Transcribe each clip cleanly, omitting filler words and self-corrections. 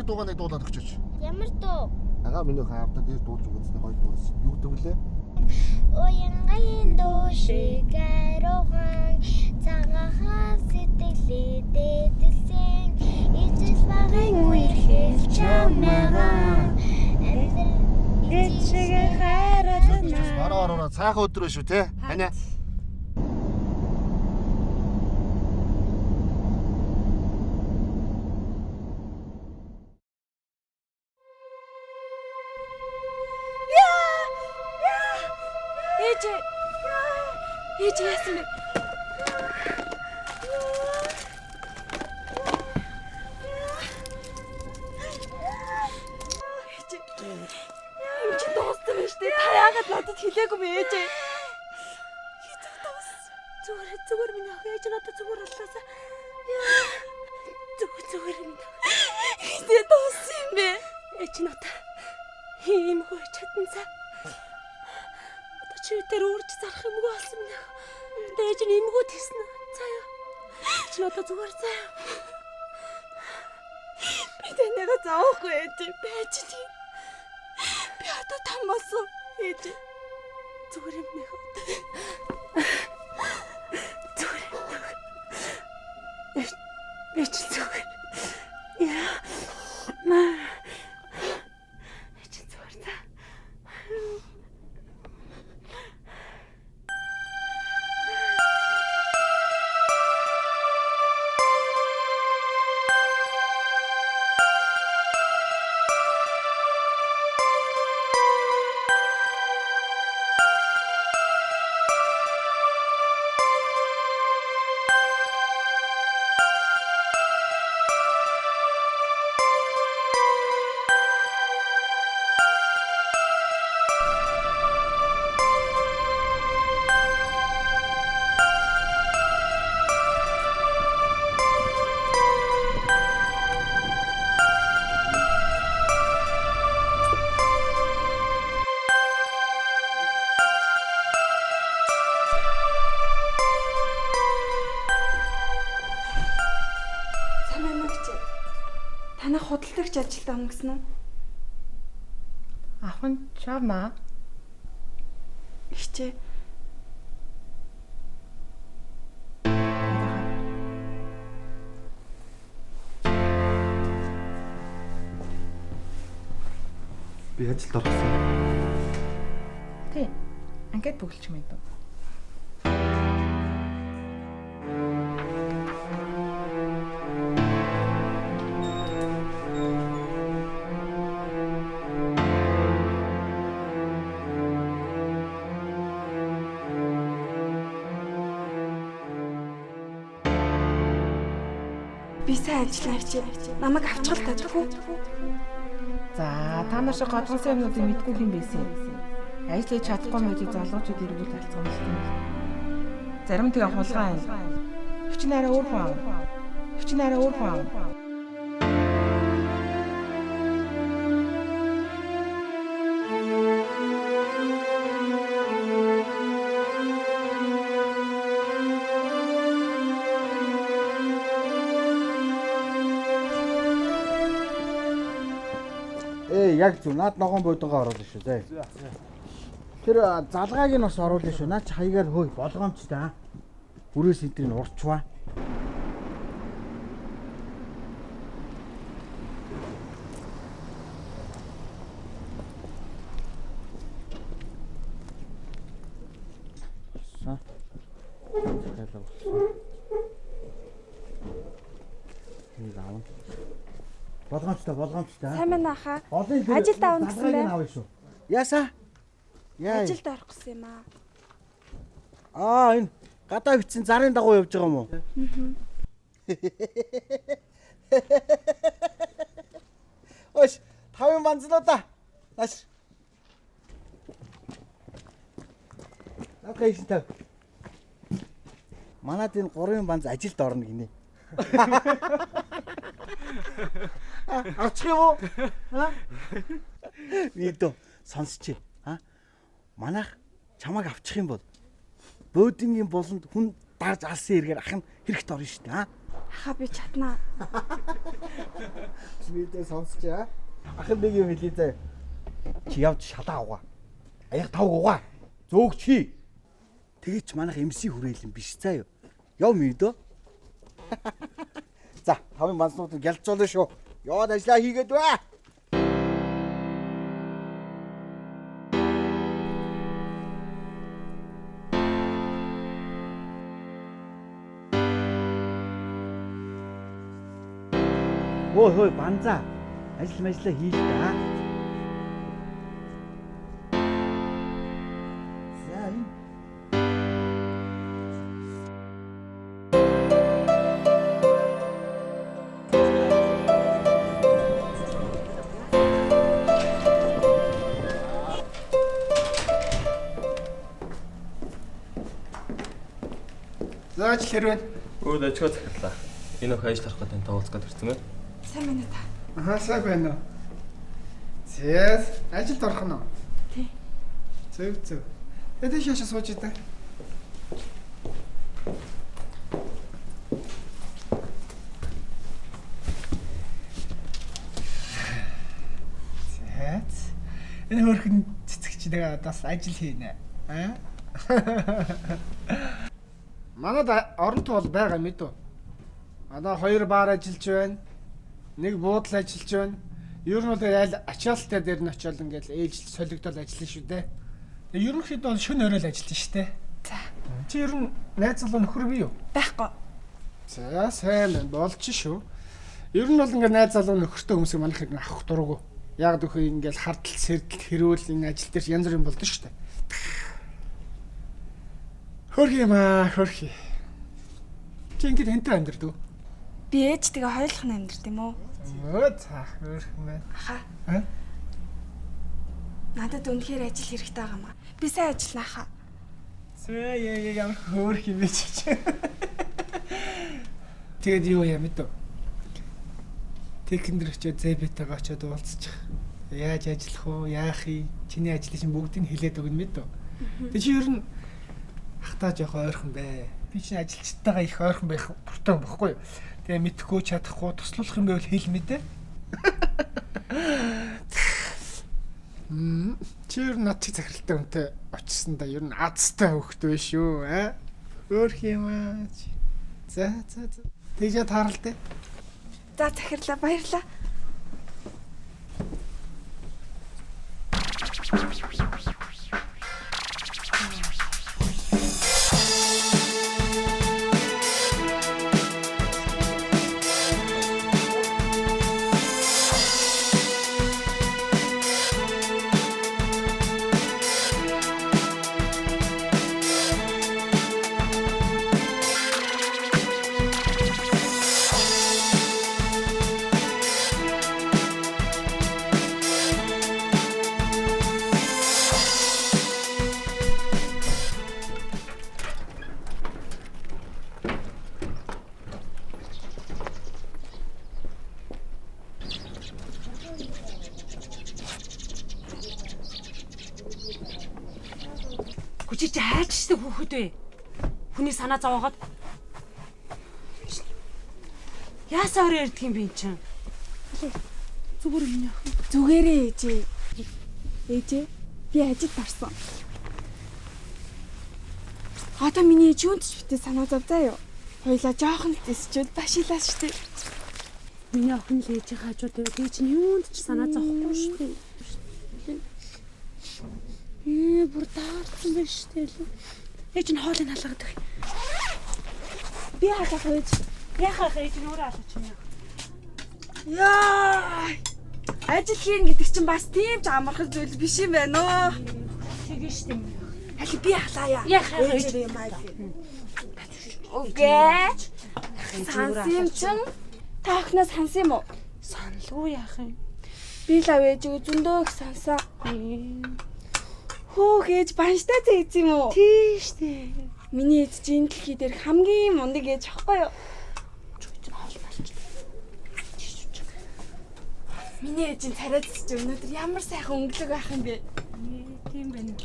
тэр дуугаа нэг дуулаад өгчөөч. Ямар дуу? Агаа миний охин аавдаа дээр дуулж өгсөн гоё дуулсан. Юу гэдэг вүлээ? Уянгагийн дуу шиг ариухан цагаахан сэтгэлээ дээдэлсэн ижил багын үерхэл чамайгаа амьдрал шиг хайрлана. Ороо ороо цаахан өдрөө шүү те. Ханиа. Ээж яасан бэ? Ээж. Юм чи дууссан байж тээ. Та яагаад надад хэлээгүй бэ ээж? Хэзээ дууссан. Зүгээр миний охин ээж надад зүгээр боллоосаа. Зүгээр миний охин. Хэзээ дууссан юм бэ? Ээж надад ийм хөө чадсан цаа. Чи тэр өөрч зарах юмгүй болсон юм. Одоо ээж нь имгүү тэснэ. Заяа. Чи надад зүгээр заяа. Би танайгаа заахгүй ээж. Байж чи. Би одоо том болсон ээж. Зүгээр юм нэх. Зүгээр юм нэх. Би чи зүгээр. Яа. Маа. Чи зүгээр за. Танай худалдагч ажилд авна гэсэн үү? Авах нь чавна. Ихчээ. Би ажилд орсон. Тий. Анкет бүгэлчих юм даа. Би сайн ажиллана хичээ. Намайг авчихал таажгүй. За, та нар шиг годгонсон юмнуудыг мэдгүй юм байсан юм. Ажил хийж чадахгүй мэтийг залуучууд эргүүл алцсан юм. Зарим тэгээ хулгай юм. Хүчин арай өөр хүн аав. Хүчин арай өөр хүн аав. Яг зөв. Наад ногоон буудангаа оруулна шүү зэ. Тэр залгааг нь бас оруулна шүү. Наа чи хаягаар хөөе болгоомжтой. Бүрээс эдрийг урчваа. Болсон. Захиалга болсон. Нэг аав. Болгоомжтой, болгоомжтой. Сайн байна ахаа. Ажилд авна гэсэн байна. Яасаа? Яа. Ажилд орох гэсэн юм аа. Аа, энэ гадаа бичсэн зарын дагуу явж байгаа юм уу? Аа. Ош, тавын банзлуудаа. Нааш. Окей, шинтав. Манад энэ 3 банз ажилд орно гинэ. Авчих юм уу? Видео сонсч. А? Манайх чамайг авчих юм бол бөөдингийн болонд хүн дарж алсан хэрэгээр ах нь хэрэгт орно шүү дээ. А? Ахаа би чаднаа. Чи мэдээ сонсч аа. Ах нэг юм хэлье заа. Чи явж шалаа угаа. Аяг тавг угаа. Зөөгч хий. Тэгэж манайх MC хүрээлэн биш заа юу. Яв мэдөө. За, тавын банснууд нь гялцуулна шүү. Яваад ажиллаа хийгээд бай. Хөөе хөөе банзаа. Ажил мажлаа хий л да. За энэ. За ажил хэрвээ. Өө дажгаа захирлаа. Энэ охин ажил харах гэдэг тань уулзах гээд ирсэн байна. Сайн байна уу та? Аха, сайн байна уу? Зэс, ажилд орох нь уу? Тий. Зөв зөв. Тэгээд шаашаа сууж идэ. Зэс. Энэ хөөрхөн цэцэгч нэг бас ажил хийнэ. Аа? Манад орон тоо байгаа мэд үү? Манай 2 бар ажиллаж байна. Нэг буудлал ажиллаж байна. Ер нь бол айл ачаалттай дээр нь очиод ингээл ээлжил солигдол ажиллана шүү дээ. Тэгээ ерөнхийдөө бол шөнө өрөөл ажиллана шүү дээ. За. Чи ер нь найз залуу нөхөр бий юу? Байхгүй. За сайн байна. Болж шүү. Ер нь бол ингээд найз залуу нөхөртэй хүмүүсийг манайхыг авах дурггүй. Яг дөхөө ингээл хардал сэрдэл хэрүүл энэ ажил дээр янз бүрийн болдсон шүү дээ. Хөрхи юм аа, хөрхи. Чи ингээд хэнтэй амьдардаг уу? Би ээжтэйгээ хоёулах нь амьдард юм уу? Өө за хөрхи мэн. Ахаа. Аа? Надад үнэхээр ажил хэрэгтэй байгаа юм аа. Би сайн ажиллана ахаа. Зэ яа ямар хөөрх юм бэ чи. Тэгээд юу яа мэдв? Техникэр очиод зэбэтэйгээ очиод уулзчих. Яаж ажиллах уу, яах юм? Чиний ажлыг чинь бүгдийг хэлээд өгнө мэдв. Тэг чи ер нь ахтаа жоохон ойрхон бай. Би чинь ажилчтайгаа их ойрхон байх дуртай юм баггүй юу? Тэгээ мэдхгүй чадахгүй туслуулах юм байвал хэл мэдээ. Чи ер нь над чиг захиралтай хүнтэй очсон да ер нь азтай хөхт байх шүү аа. Хөөх юм аа. За за за. Тэгжээ тааралтай. За захирлаа баярлаа. Чи хайчдаг хүүхэд вэ? Хүний санаа зовоогоод яасаа өөрөө ярьдаг юм бэ эн чинь? Зүгээр юм яах вэ? Зүгээрээ ээжээ. Ээжээ би ажилд орсон. Одоо миний ээж юунд ч битээ санаа зов заа юу? Хоёлаа жоохон л тэсчүүд башилаа штэ. Миний охин л ээжийн хажууд байвал ээж нь юунд ч санаа зовхгүй штэ. Бүр даарсан байх штэ л. Ээж нь хоолыг халгаад өгье. Би халах ээж. Яхаа ээж нь өөрөө халаач юм. Яа! Ажил хийн гэдэг чинь бас тийм ч амархан зүйл биш юм байна оо. Тэгээ штэ. Аль би халаая. Яхаа ээж юм аа. Окей. Сансан юм чинь та охиноос сансан юм уу? Саналгүй яах юм. Би л ав ээжигээ зөндөө их сансан. Хөөх ээж банштай зээц юм уу? Тий штэ. Миний ээж чинь энэ дэлхий дээр хамгийн мундаг ээж аахгүй юу? Миний ээжийн царай зүс чи өнөөдөр ямар сайхан өнгөлөг байх юм бэ? Тийм байна.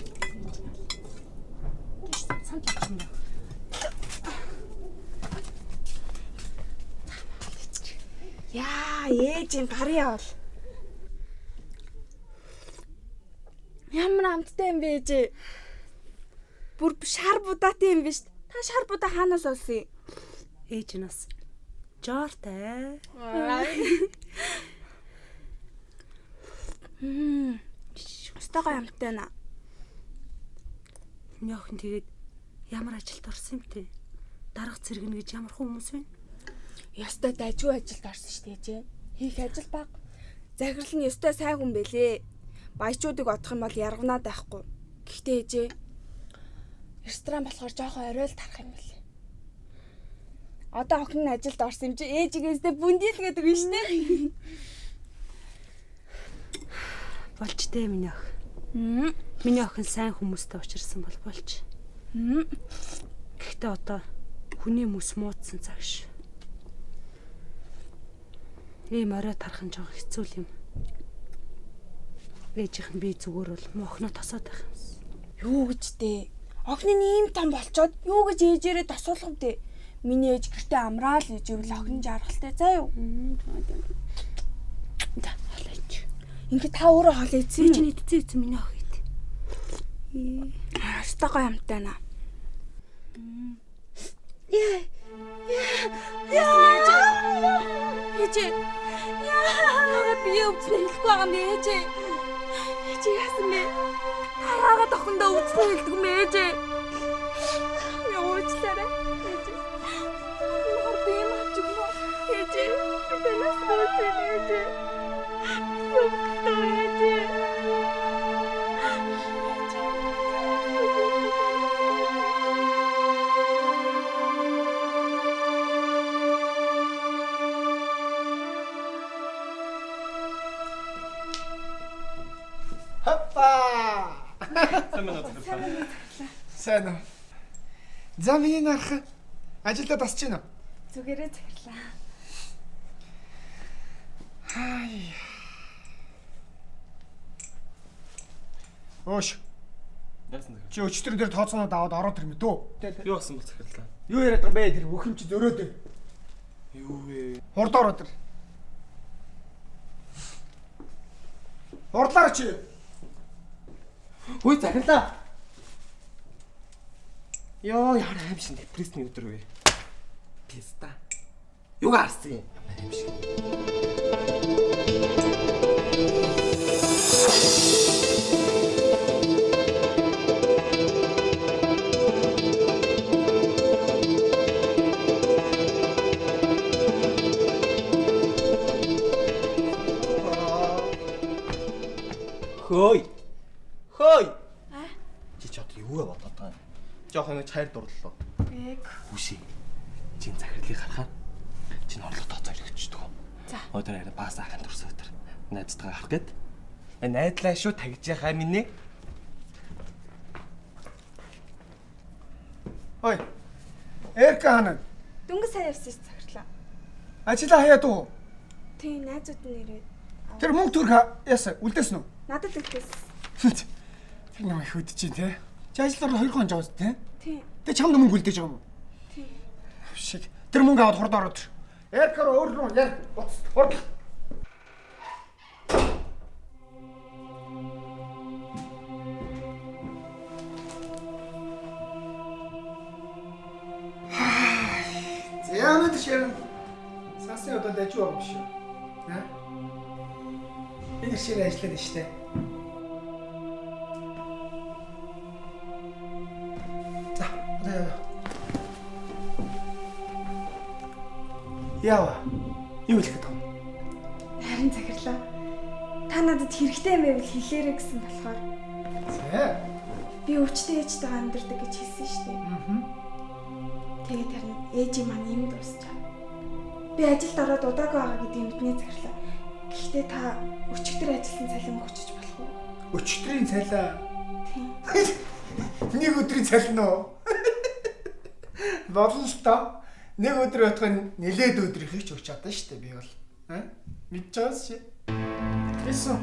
Санал авчих юм байна. Яа, ээж юм гарын явал. Ямар амттай юм бэ ээжээ? Бүр шар будаатай юм биш. Та шар будаа хаанаас олсон юм? Ээж нь бас жортой. Өстой амттай наа. Миний охин тэгээд ямар ажилд орсон юм бэ? Дарга цэргэнэ гэж ямар хүмүүс вэ? Ёстой дайжгүй ажилд орсон шүү дээ ээжээ. Хийх ажил баг. Захирал нь ёстой сайн хүн бэлээ. Баячуудыг одох юм бол яргавнаад байхгүй. Гэхдээ ээжээ ресторан болохоор жоохон оройл тарах юм бэлээ. Одоо охин нь ажилд орсон юм чи ээжигээсээ бүндийл гэдэг юм шүү дээ. Болж дээ миний охин. Миний охин сайн хүмүүстэй учирсан бол болж. Гэхдээ одоо хүний мэс муудсан цаг ш. Ийм орой тарах нь жоохон хэцүү юм. Ээжийнх нь би зүгээр бол мохноо тосоод байх юмсан. Юу гэж дээ? Охин нь ийм том болчоод юу гэж ээжээрээ тосуулах вэ? Миний ээж гэртээ амраал гэж ивэл охин жаргалтай заа юу? За хоол ич. Ингээ та өөрөө хоол идсэн. Би чинь идсэн идсэн миний охин ид. Өстой гоё амттай наа. Яа. Яа. Ээжээ. Яагаад би өвдсөн хэлэхгүй байгаа юм бэ ээжээ? Ээжээ яасан бэ? Та яагаад охиндоо өвдсөн хэлдэг юм бэ ээжээ? Яа уучлаарай. Ээжээ. Мөр би юм авч өгнө. Ээжээ. Би танаас уучлаарай ээжээ. Өвдөлтөө ээжээ. Сайн уу? За миний нарах ажилдаа тасч гинэ. Зүгээрээ захирлаа. Хай. Оош. Яасан захирал? Чи өчтөр дээр тооцоонууд аваад ороод ир мэдүү. Юу болсон бол захирлаа? Юу яриад байгаа юм бэ? Тэр бүх юм чи зөрөөд. Юу вэ? Хурд ороод ир. Хурдлаар чи. Хүй захирлаа. Йоо, ямар аим шиг депрессний өдөр вэ? Писта. Юу гарсан юм? Аим шиг. Хөөй. Хөөй. Чи ч одоо юу бодоод байгаа юм? Жохон ингэ чайр дурлалаа. Эг. Үши. Чин захирлыг харахаар чин орлого тооцоо хэрэгждэг. За. Өдөр арай баас ахын төрсөн өдөр. Найзтайгаа гарах гээд. Найдлаа шүү тагж яхаа минь. Ой. Эрка хана. Дөнгөж сая явсан ш захирлаа. Ажлаа хаяад уу? Тийм найзууд нь ирээд. Тэр мөнгө төрх яасан? Үлдээсэн үү? Надад үлдээсэн. Тэр нэг их үд чинь те. Чи ажил орно 2 хон жавс те. Тийм. Тэг чамд мөнгө үлдээж байгаа юм уу? Тийм. Шиг. Тэр мөнгө аваад хурд ороод ир. Эркар өөр рүү яар буц хурд. За өнөөдөр ширэн сансны одоо дажгүй байгаа юм шүү. Аа? Энэ ширэн ажиллаад байна шүү дээ. За, одоо яа. Яава. Юу хэлэх гээд байгаа юм? Харин захирлаа. Та надад хэрэгтэй юм байвал хэлээрэй гэсэн болохоор. За. Би өвчтөй ээжтэйгээ амьдардаг гэж хэлсэн шүү дээ. Аа. Тэгээд харин ээжийн маань юм дуусчаа. Би ажилд ороод удаагүй байгаа гэдгийг мэднэ захирлаа. Гэхдээ та өчигдөр ажилласан цалин өгчөж болох уу? Өчигдрийн цалин. Тийм. Нэг өдрийн цалин уу? Болно л доо. Нэг өдөр байтугай нэлээд өдрийнхийг ч өгч чадна шүү дээ би бол. Аа? Мэдж байгаас чи. Тэсэн.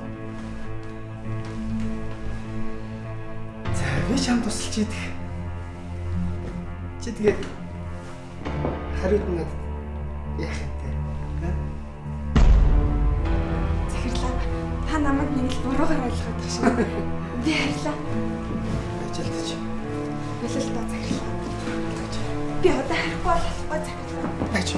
За би чамд тусалж идэх. Чи тэгээд хариуд надад яах юм те? Аа? Нэг л буруугаар ойлгоод байгаа шиг. Би харьлаа. Ажилтж. Болол та захирлаа. Би одоо харихгүй бол болохгүй захирлаа. Аач.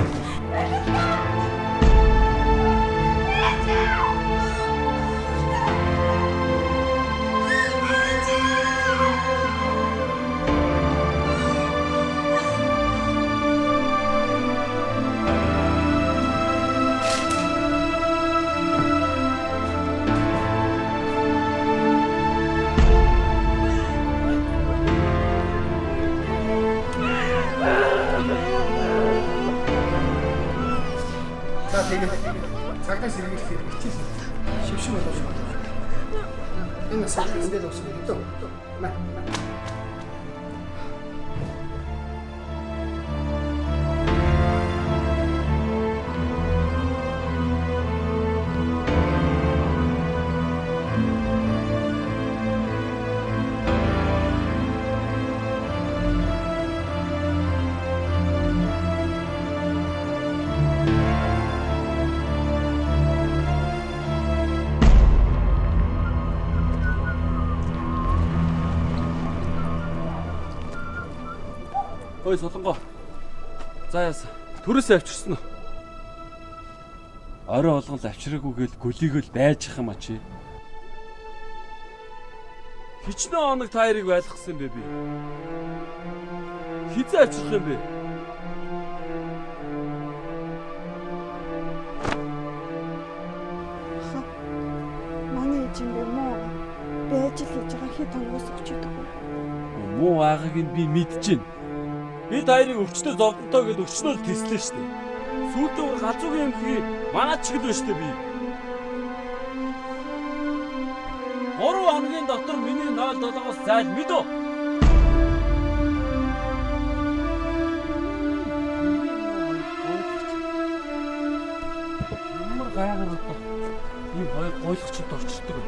За тэгээд цагдаа сэргийлэхээр хичээсэн. Шившиг боловч байна. Энэ асуудал эндээ дуусна гэдэг үү? Маа. Ой Солонгоо. За яасан. Төрөөсөө авчирсан уу? Орой болгон л авчираагүй гээл гөлийгөл байж юм а чи. Хичнээн хоног та хоёрыг байлгасан юм бэ би? Хизээ авчрах юм бэ? Ха. Манай ээж юм бэ муу. Би ажил хийж байгаа хэд хоногоос өгч идэг. Муу байгааг нь би мэдчихэв. Би та хоёрыг өвчтөө зовлонтой гэдээ өчнөө л тэслээ штэ. Сүүлдээ бүр галзуугийн эмнэлгийг манад чиглэв байна штэ би. 3 хоногийн дотор миний 07-оос зайл мэдв. Ямар гайхар одоо ийм хоёр гойлогчд орчдөг вэ?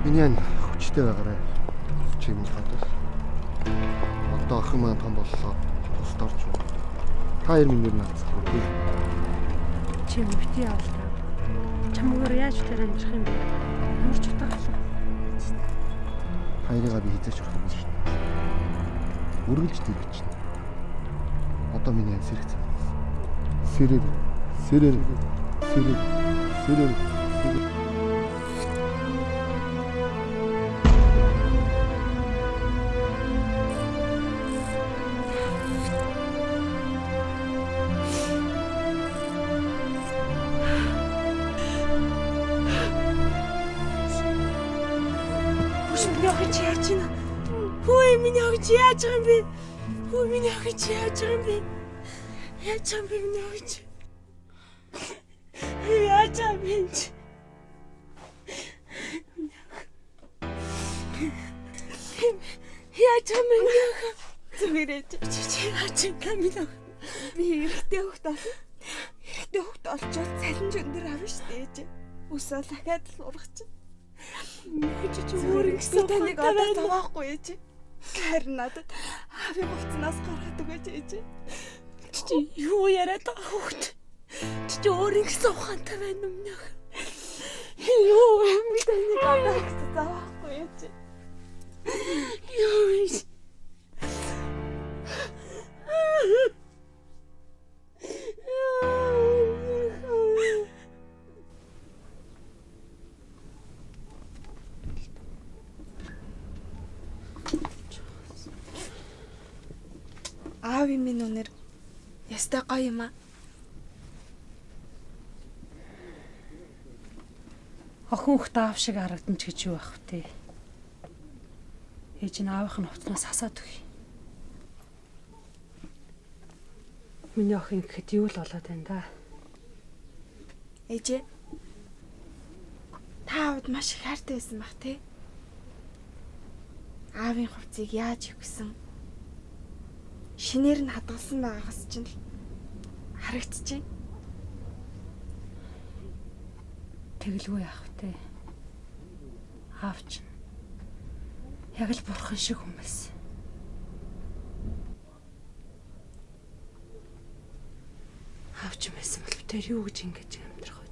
Миний ан хүчтэй байгаарай. Чи минь гадар. Одоо охин маань том боллоо. Тусд орж байна. Та хоёр минь нэр наацхгүй тий. Чи бити явал та. Чамгаар яаж тэр амьдрах юм бэ? Ямар ч утга алга. Хоёрыгаа би хизээч өрөх юм шүү дээ. Үргэлж дэрэгч. Одоо миний ан сэрэг цаа. Сэрэр. Сэрэр. Сэрэр. Сэрэр. Сэрэр. Яаж юм бэ? Хөө миний охин чи яаж юм бэ? Яаж юм бэ миний охин чи? Яаж юм бэ? Яаж юм бэ миний охин? Зүгээр ээж. Чи яаж юм бэ миний охин? Би эрэгтэй хөхт бол. Эрэгтэй хөхт олчвол цалинж өндөр авна шүү дээ ээж. Өсөө дахиад л урах чи. Чи чи өөр ингэсэн таныг одоо таваахгүй ээж. Харин надад аавын хувцнаас гаргаад өгөөч ээж. Чи юу яриад байгаа хүүхд? Чи өөр ингэсэн ухаантай байна уу минь? Юу юм би таныг одоо заавахгүй ээж. Юу юм? Аавын минь үнэр ястай гоё юм аа. Охин хөхт аав шиг харагдан ч гэж юу ах вэ? Ээж нь аавынх нь хувцнаас хасаад өгье. Миний охин гэхэд юу л болоод байна да. Ээжээ. Та аавд маш их хайртай байсан бах тий? Аавын хувцсыг яаж өгсөн? Шинээр нь хадгалсан байгаагаас чинь л харагдчихэв. Тэгэлгүй яах вэ? Аав чинь яг л бурхан шиг хүн байсан. Аав чинь байсан бол тэр юу гэж ингэж амьдрах вэ?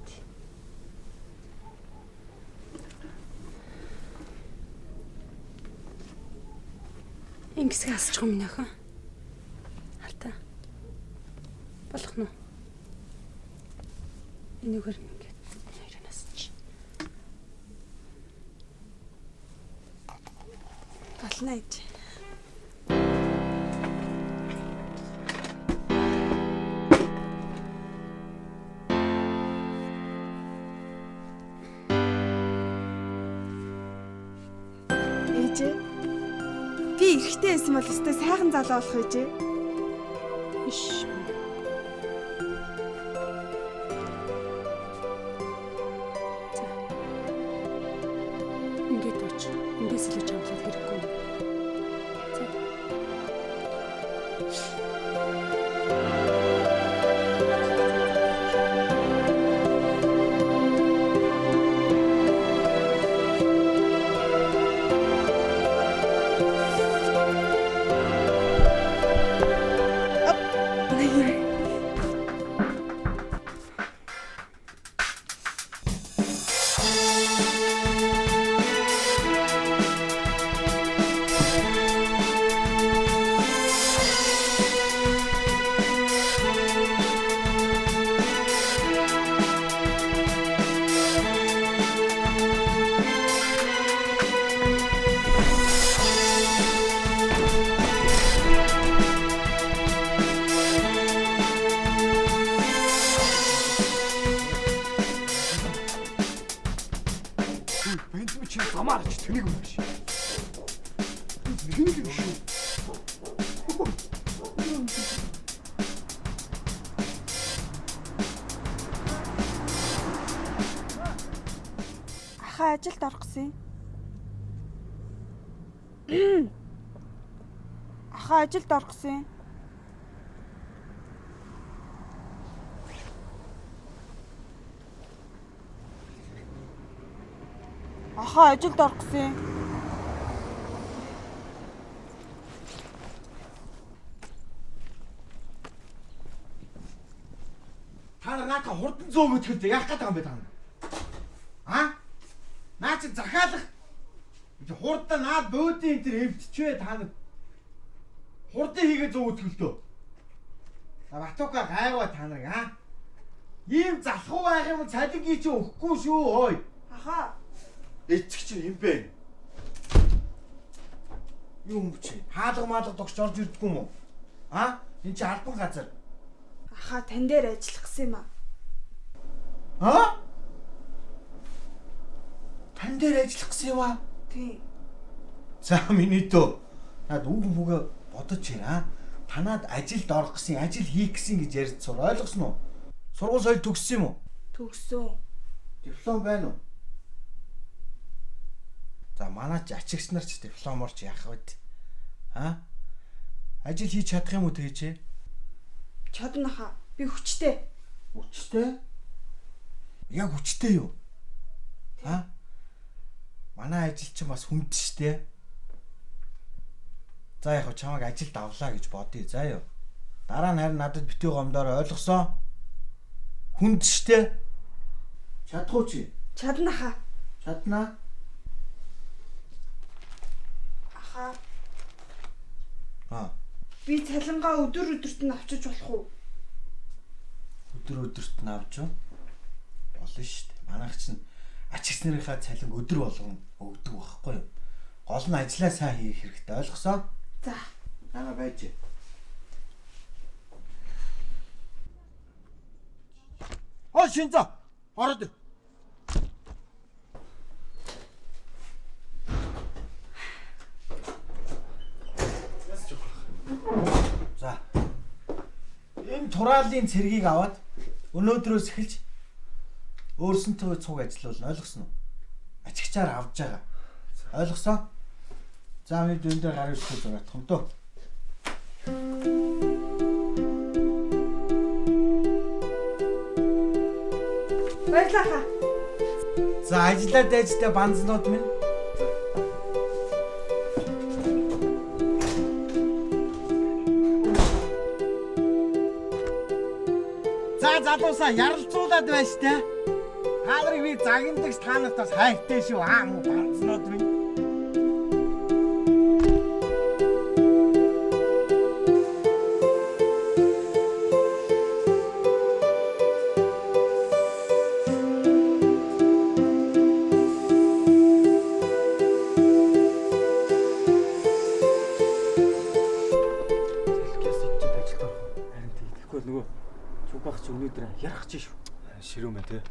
Ингэсгээ асчих юм минь охин. Хартаа. Болох нь уу? Энэгээр ингээд хоёроо насч. Болно ээж. Ээжээ. Би эрэгтэй байсан бол өстой сайхан залуу болох ээжээ. Иш. За. Ингээд ууч. Эндээс илүү чамлал хэрэггүй. За. Бензин чи замаар ч тэнийг юм биш. Тэнийг юм шүү. Ахаа ажилд орох гэсэн. Ахаа ажилд орох гэсэн. Ахаа ажилд орох гэсэн. Та нар наадах хурдан зөө мэдхэд яах гээд байгаа юм бэ та нар? А? Наа чи захиалах хурдан наад бөөдийн энэ төр эвдчихвэ та нар. Хурдан хийгээ зөө өтгөлтөө. Батука гайваа та нарыг аа. Ийм залхуу байх юм цалингийн чи өгөхгүй шүү хой. Ахаа. Эцэг чинь юм бэ? Юу юм чи? Хаалга маалга догч орж ирдэггүй юм уу? А? Энд чи албан газар. Ахаа тань дээр ажиллах гэсэн юм аа. А? Тань дээр ажиллах гэсэн юм аа? Тийм. За миний дөө. Наад үг мүгэ бодож ирээ. Танаад ажилд орох гэсэн, ажил хийх гэсэн гэж ярьж сур. Ойлгосон уу? Сургууль соёл төгссөн юм уу? Төгссөн. Диплом байна уу? За манай ч ачигч нар ч дипломоор ч яах вэ? А? Ажил хийж чадах юм уу тэжээ? Чадна хаа. Би хүчтэй. Хүчтэй? Яг хүчтэй юу? А? Манай ажил чинь бас хүнд штэ. За яг чамайг ажилд авлаа гэж бодъё. За юу. Дараа нь харин надад битгий гомдоор ойлгосон. Хүнд штэ. Чадах уу чи? Чадна хаа. Чаднаа. Ахаа. Аа. Би цалингаа өдөр өдөрт нь авчиж болох уу? Өдөр өдөрт нь авч уу? Болно шүү дээ. Манайх чинь ачигч нарынхаа цалин өдөр болгон өгдөг байхгүй юу? Гол нь ажлаа сайн хийх хэрэгтэй. Ойлгосон? За. Наа байж. Хоо шинза. Ороод ир. За. Энэ тураалын цэргийг аваад өнөөдрөөс эхэлж өөрсөнтөө цуг ажиллуулна. Ойлгосон уу? Ачигчаар авч байгаа. Ойлгосон? За миний дүн дээр гарын үсэг зураадах юм дөө. Баярлалаа хаа. За ажиллаа дайжтай банзнууд минь. За залуусаа яралцуулаад байна штэ. Та нарыг би загиндагч та нарт бас хайртай шүү. Аа муу банзнууд минь. Ярах чи шүү. Ширүү мэн тий.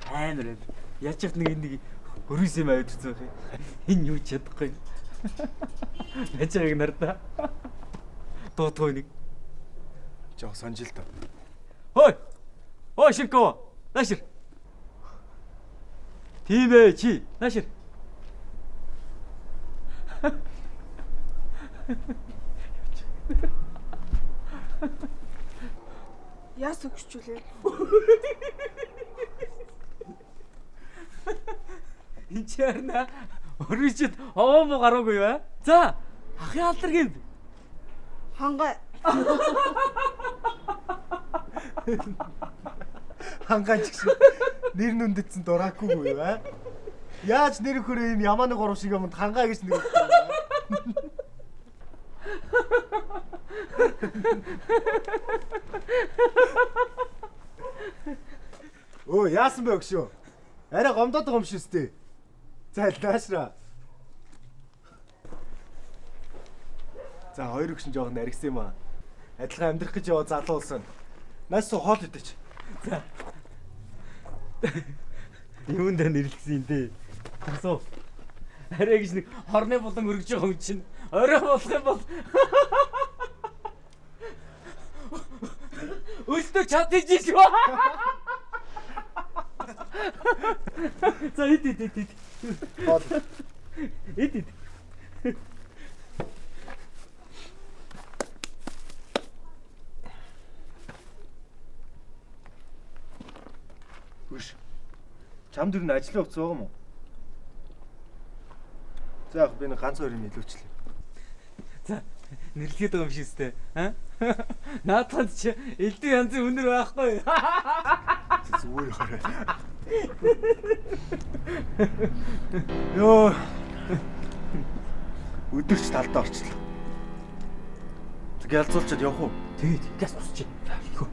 Амар амар. Яаж ч нэг нэг хөрөөс юм аваад ирсэн байх юм. Энэ юу ч чадахгүй. Яаж байгааг нардаа. Дуутгүй нэг. Жог сонжил тоо. Хой. Ой ширкөө. Наашир. Тийм ээ чи. Наашир. Яас өгчүүлээ. Энд чи харна өргөжид овоо мó гараагүй юу? За, ахын алдар гинт. Хангай. Хангай ч гэсэн нэр нүндэтсэн дураагүй юу аа? Яаж нэр хөрөө ийм ямааны гурав шиг юмд хангай гэж нэр өгсөн юм. Өө яасан бэ өгшөө? Арай гомдоод байгаа юм шиг үстэй. За наашра. За хоёр өгшин жоох наригсан юм аа. Адилхан амьдрах гэж яваа залуу улсан. Нааш суу хоол идэж. За. Юунд нэрлэсэн юм бэ? Тасуу. Арай гэж нэг хорны булан өргөж байгаа хүн чинь орой болох юм бол Өстө чадчих шүү. За ид ид ид ид. Хоол. Ид ид. Үш. Чамд юу н ажлын хувцас байгаа юм уу? За яг би нэг ганц хоёр юм илүүчлээ. За нэрлэхэд байгаа юм шиг үстэй. Аа? Наадханд чи элдв янзын үнэр байхгүй. Зүгээр хараа. Йоо. Өдөрч талдаа орчлоо. Гялцуулчаад явах уу? Тэгээд гяс усчих. Хөө.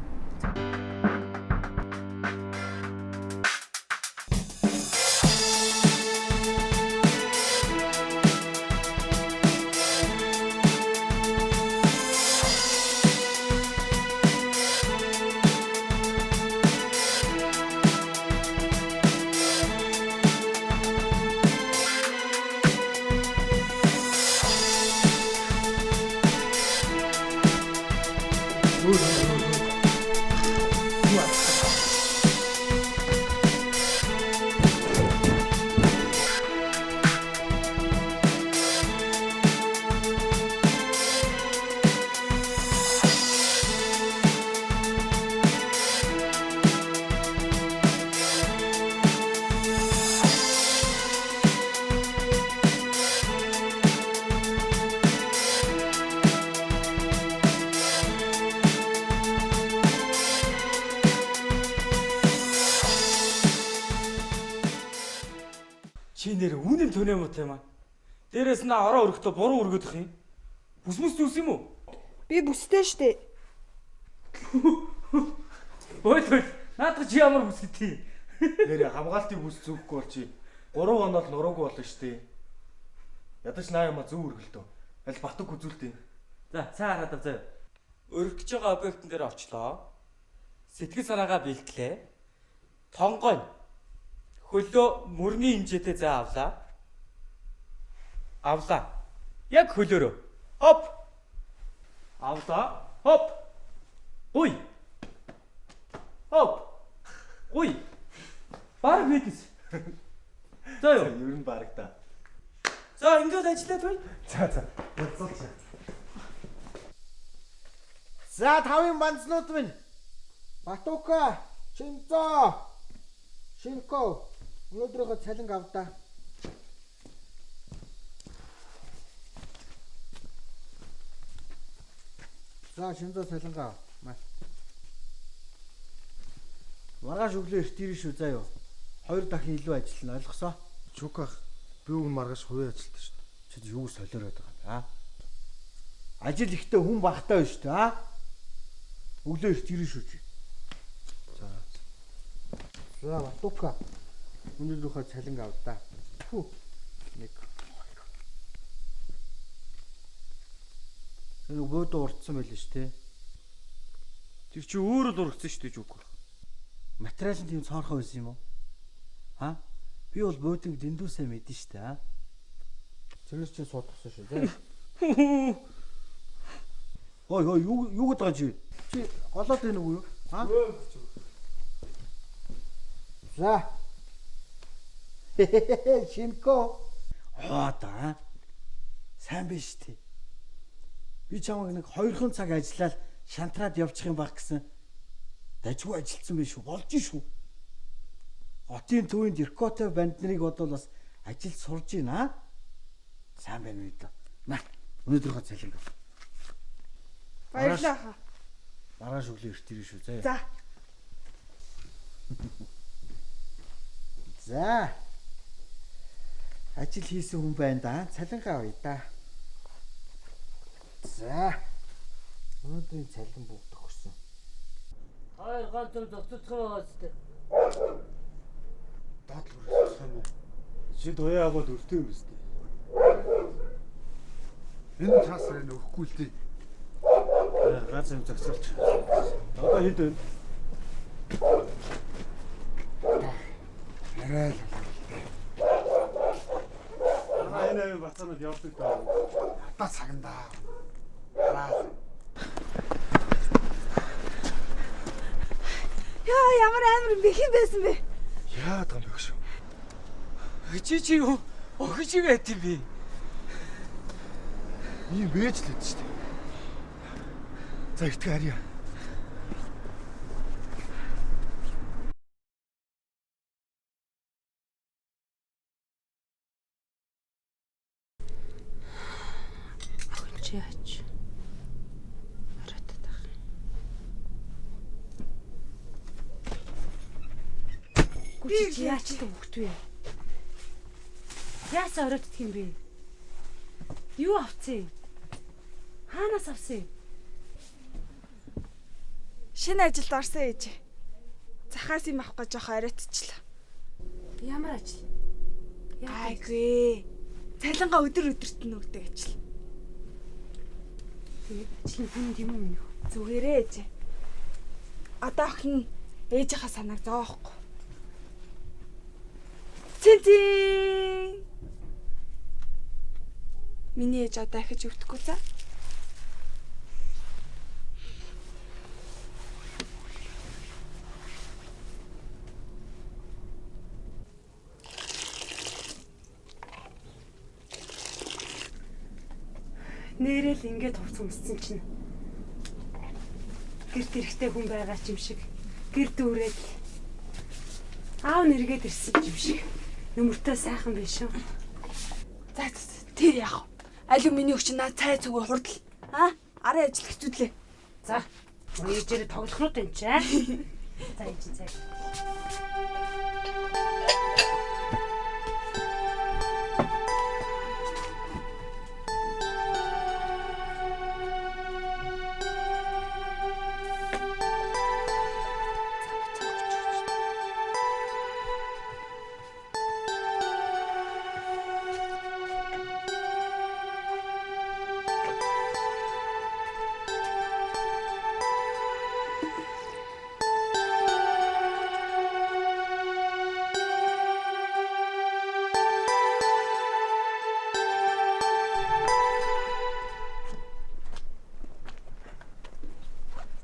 Чи нэр үнэн түнэ муутай юм аа. Дээрээс нь ороо өргөхдөө буруу өргөдөх юм. Бүс мүс зүс юм уу? Би бүстэй штэ. Ой той. Наадах чи ямар бүс гэдэг. Нэр хамгаалтын бүс зүгхгүй бол чи 3 онол нуруугүй болно штэ. Ядаж наа юма зөв өргөлтөө. Аль батг үзүүлдэг. За, сайн хараад ав заяа. Өргөж байгаа объектын дээр очлоо. Сэтгэл санаагаа бэлтлээ. Тонгой. Хөлөө мөрний хэмжээтэй зай авлаа. Авлаа. Яг хөлөөрөө. Оп. Авлаа. Хоп. Гуй. Хоп. Гуй. Бараг фитнес. За юу? Ер нь бараг та. За ингээд ажиллаад бай. За. Уулзалч. За тавын банзнууд минь. Батука, Шинзо, Шинко. Өнөөдрийнхөө цалинг авдаа. За Шинзо цалингаа ав. Маргааш өглөө эрт ирнэ шүү заа юу. 2 дахин илүү ажиллана ойлгосоо. Чүках би үн маргааш хувийн ажилтан шүү дээ. Чи юу солиороод байгаа юм аа? Ажил ихтэй хүн багтай байна шүү дээ аа. Өглөө эрт ирнэ шүү чи. За. За Батука. Өнөөдрийнхөө цалинг авдаа. Хүү. 1 2. Энэ бөөдөө урдсан байл шүү дээ. Тэр чи өөрөө л ургацсан шүү дээ Жүк. Материал нь тийм цоорхон байсан юм уу? Аа? Би бол бөөдийг дэндүү сайн мэдэн шүү дээ. Тэрнээс чи суудсан шүү дээ. Ой ой юу гэдэг чи? Чи голоод байна уу юу? Аа? За. Шинко. Аа да. Сайн биш тий. Би чамайг нэг 2хан цаг ажиллаад шантраад явчих юм баг гэсэн. Дажгүй ажилласан биш үү? Болж шүү. Хотын төвийн дэркотой банд нарыг бодвол бас ажил сурж байна. Сайн байна үү дөө. На өнөөдрийнхөө цалинг. Баярлалаа хаа. Маргааш өглөө эрт ирнэ шүү заяа. За. За. Ажил хийсэн хүн байна да. Цалингаа авъя да. За. Өнөөдрийн цалин бүгд төгссөн. Хоёр ганц зогсоцсон байгаа зү. Доотлох юм уу? Чи туяа агууд өртөө юм биз дээ. Энэ цаас энэ өгөхгүй л дээ. Гац юм зогсоолч. Одоо хэд вэ? Арай л. 88 бацаанууд явдаг даа. Одоо цагандаа. Хараа. Яа ямар амар юм бэ? Хэн байсан бэ? Яа даа юм бэ шүү. Чи юу? Охин шиг байт юм бэ? Ийм вэж л хэд шүү дээ. За эртгээ харъя. Охин чи яач? Оройтод ах. Гүчи чи яач л хөвгт вэ? Яасан оройтдох юм бэ? Юу авцیں؟ Хаанаас авсан юм? Шинэ ажилд орсон ээж. Захаас юм авах гэж жоох оройтчлаа. Ямар ажил? Гайгүй. Цалингаа өдөр өдөрт нь өгдөг ажил. Тэгээд ажил нь хүн юм уу минь? Зүгээрээ ээж. Одоо охин ээжийнхаа санааг зоохгүй. Цэн цэн. Миний ээж одоо ахиж өвдөхгүй за. Нэрэл ингээд хувц өмссөн чинь гэрт эрэхтэй хүн байгаа ч юм шиг гэр дүүрээд аав нэргээд ирсэн ч юм шиг нөмөртөө сайхан биш үү? За тэр яах вэ? Алив миний өгч наа цай цүгөө хурдл. Аа арын ажил хэцүүдлээ. За ээжээрээ тоглохнууд юм чи аа. За ээж цай.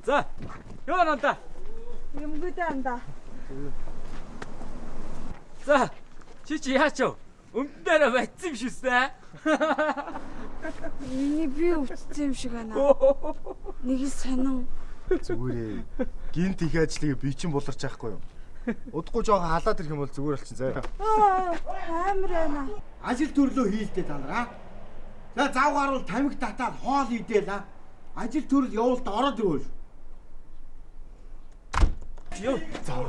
За. Юу нандаа? Юмгүй дээ андаа. За. Чи чи яач вэ? Өмдөн дээр батсан юм шиг үү? Миний бие өвдсөн юм шиг байна. Нэг л сонин. Зүгээрээ. Гинт их ажлыг би чинь буларч яахгүй юу? Удахгүй жоохон халаад ирэх юм бол зүгээр болчин заяа. Амар байна. Ажил төрлөө хийлдэ та нар аа. За зав гарвал тамхи татаад хоол идээл аа. Ажил төрөл явуулт ороод ирвэл. Юу? Зав.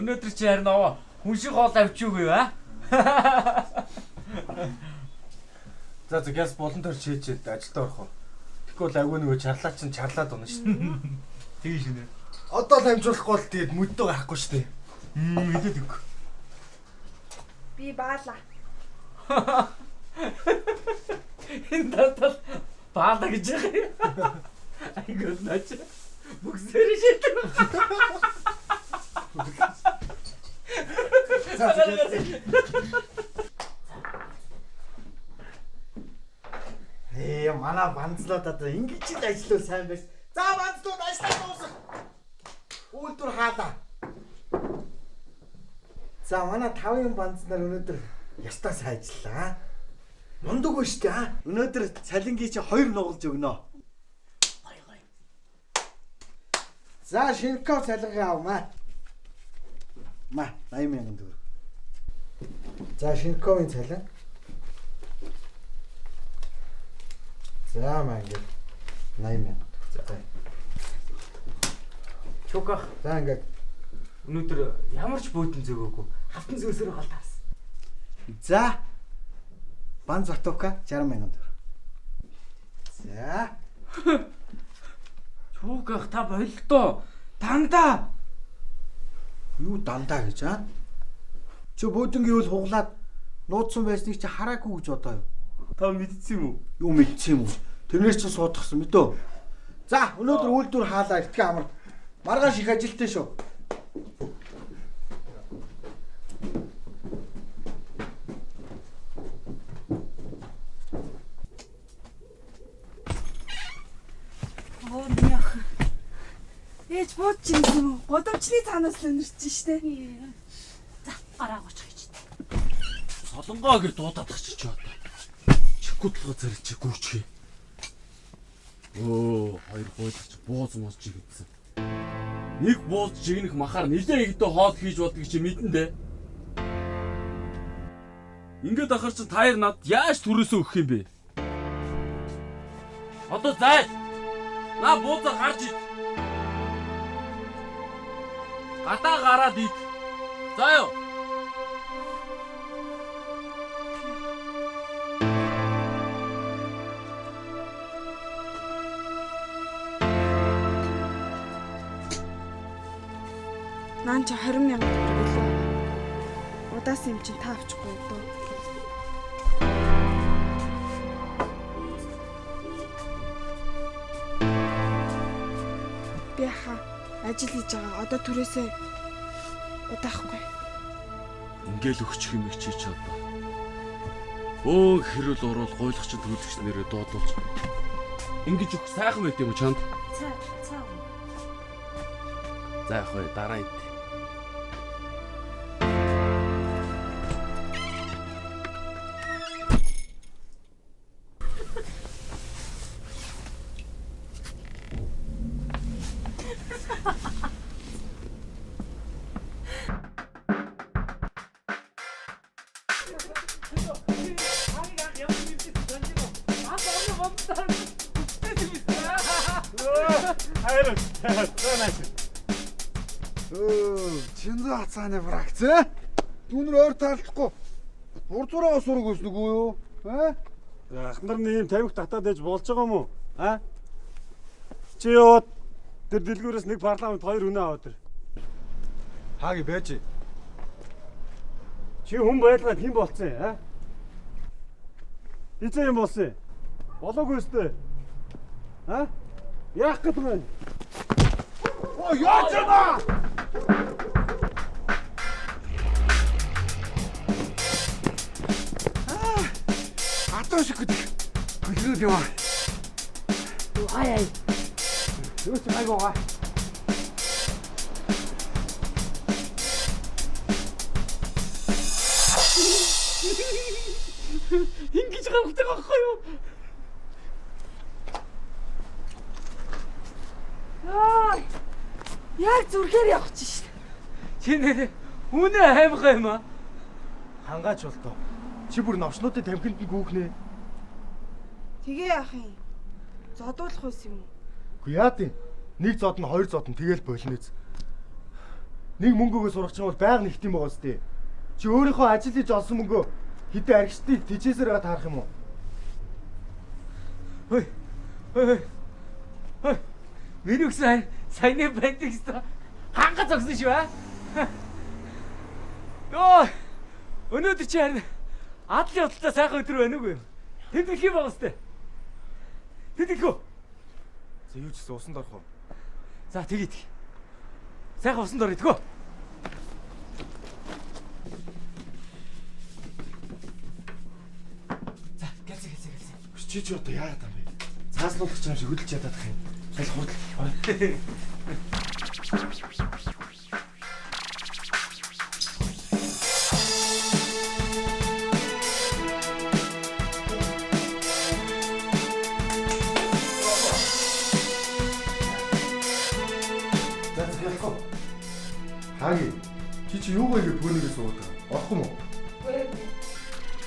Өнөөдөр чи харин овоо хүн шиг хоол авчиугүй юу аа? За за гяс болон төр чийчээд ажилдаа орох уу? Тэгэхгүй бол агуу нөгөө чарлаа чинь чарлаад унаа шүү дээ. Тийм шинэ. Одоо л амжуулахгүй бол тэгээд мөддөө гарахгүй шүү дээ. Мэдээд үгүй. Би баалаа. Энэ татал баалаа гэж яах юм? Айгуу наач. Бүгсээр шийдэг. Ээ манай банцлаад одоо ингэж л ажиллавал сайн байсан. За банцлууд ажиллаа дуусах. Үйлдвэр хаалаа. За манай тавын банц нар өнөөдөр ястаа сайн ажиллаа. Мундаг ба штэ аа. Өнөөдөр цалингийн чи 2 нугалж өгнө. Гой гой. За Шинков цалингаа авмаа. Ма 80,000 төгрөг. За Шинковын цалин. За маа ингээд 80,000. За. Чуках. За ингээд өнөөдөр ямар ч бөөдөн зөөгөөгүй. Хавтан зөөсөр гол таарсан. За. Бан Затука 60,000 төгрөг. За. Чуках та болдоо. Дандаа. Юу дандаа гэж аа? Чи бөөдөнгийн үл хуглаад нууцсан байсныг чи хараагүй гэж бодоо юу? Та мэдсэн юм уу? Юу мэдсэн юм уу? Тэрнээс чи суудахсан мэдөө. За өнөөдөр үйлдвэр хаалаа итгэн амар. Маргааш их ажилттай шүү. Оо миний охин. Ээж бууч юм уу? Гудамжны цаанаас л өнөрч штэ. За гараа гоч хийж. Солонгоо гэр дуудаад тах чи одоо. Чихгүй толгой зэрэг чи гүйчихээ. Өө хоёр гуйлагч бууз мууз чигдсэн. Нэг бууз чигнэх махаар нилээ игдэ хоол хийж болдгийг чи мэдэн дээ. Ингээд ахаар чи таяр над яаж төрөөсөө өгөх юм бэ? Одоо зай. На буузаар гарч ид. Гадаа гараад ид. За юу. Нaan чи 20,000 төгрөг лөө. Удаас юм чинь та авчихгүй дөө. Би хаа ажил хийж байгаа. Одоо түрээсээ удаахгүй. Ингээл өгчих юм их чи ч одоо. Өө хэрүүл уруул гуйлагч төлөгч нэрээ дуудуулж. Ингэж өгөх сайхан байт юм уу чамд? Цаа цаа. За яг вэ дараа ид. Хайр. За найс. Чинзэ хацааны фракц ээ? Түүнэр ойр таарлахгүй бур зураа сураг өснөгүй юу? Аа? Ах нар нэг юм тамхи татаад ээж болж байгаа юм уу? Аа? Чи яваад тэр дэлгүүрээс нэг парламент хоёр үнэ аваад ир. Хааги байж. Чи хүн байлгаад хэн болцсон юм аа? Эзэн юм болсон юм? Болоогүй өстэй. Аа? Яах гээд байгаа юм? Оо яаж яана? Аа. Атуу шиг гэдэг. Хөдөлгөөд яваа. Ай ай. Юу ч гайгүй байгаа. Ингэж гавхдаг байхгүй юу? Яа. Яг зүрхээр явах чинь шүү. Чи нэр үнэ аймхай юм аа. Хангаач болтоо. Чи бүр новшнуудын тамхинд нь гүүхнэ. Тэгээ яах юм? Зодуулах байсан юм уу? Үгүй яа тийм. Нэг зод нь хоёр зод нь тэгэл болно биз. Нэг мөнгөөгөө сурах чинь бол байга нэгт юм байгаа сте. Чи өөрийнхөө ажил хийж олсон мөнгөө хэдэн архичдыг тэжээсээр байгаа таарах юм уу? Хөөе. Хөөе. Хөөе. Миний өгсөн саяны байдаг гэсэн ханга зогсон шүү аа. Йоо. Өнөөдөр чи харин адлын худалдаа сайхан өдөр байна уу? Тэмдэглэх юм байгаа сте. Тэмдэглэх үү? За юу ч гэсэн усанд орох уу? За тэгье тэг. Сайхан усанд орё тэгөө. За гэлзэ гэлзэ гэлзэ. Чи чи одоо яагаад юм бэ? Цааслуулах юм шиг хөдөлж ядаад их юм. Аль хурдл. Орё. За ялахгүй. Хаги. Чи чи юугаа ингэ пөөнийгээ суугаад байгаа? Орохгүй мó? Үгүй.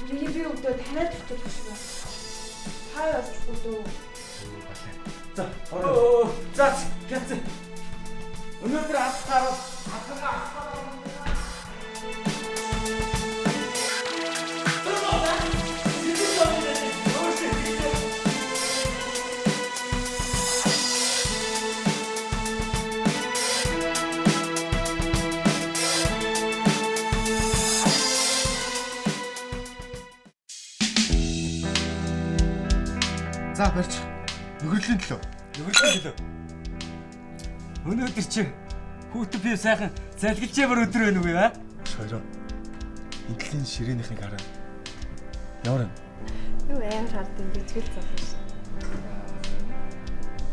Миний би өдөө таниад очих шиг байна. Та яачихгүй дөө. За, орё. За, гэлзэ. Өнөөдөр алхахаар алхахаа. За барьч. Нөхөрлийн төлөө. Нөхөрлийн төлөө. Өнөөдөр чи хүүтэн би сайхан залгилж ямар өдөр байна уу вэ? Шороо. Эдлийн ширээнийхийг хараа. Ямар юм? Юу амар хардсан гिचгэл залуу шин.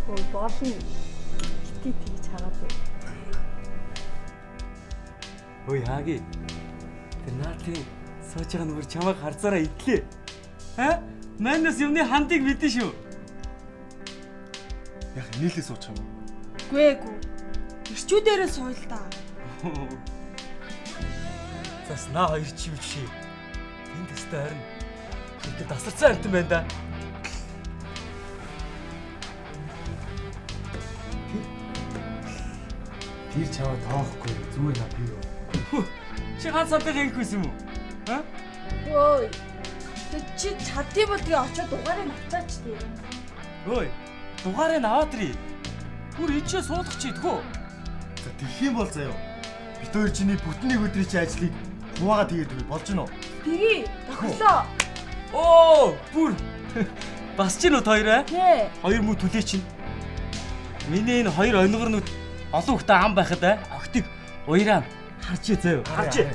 Өө болно. Бити тэгж хараад байна. Ой хааги. Тэр наатын сууж байгаа нүгэр чамайг харцаараа идлээ. Аа? Манайс юмны хандыг мэдэн шүү. Яг нийлээ суучих юм уу? Үгүй эгүй. Ирчүүдээрээ сууйл та. Зас наа хоёр чи юу чи. Тэнд өстэй харин. Тэгтээ тасарсан амтан байна да. Тэр чаваа тоохгүй зүгээр наа би юу. Чи ганц садыг хийх байсан юм уу? Аа? Ой. Тэг чи чаддсан бол тэгээ очиод дугаарыг авчаач тий. Ой. Дугаарыг аваад ирээ. Бүр ичээ суулгах чи идэх үү? За тэгэх юм бол заяа. Бид хоёр чиний бүтэн нэг өдрийн чи ажлыг хуваагаа тэгээд өгье болж гинөө. Тэгье. Тохирлоо. Оо, бүр. Бас чи нүд хоёр аа? Тий. Хоёр мүү түлээ чинь. Миний энэ хоёр онигорнууд олон хүүхдээ ам байхад аа охтыг уяраа харчээ заяа. Харчээ.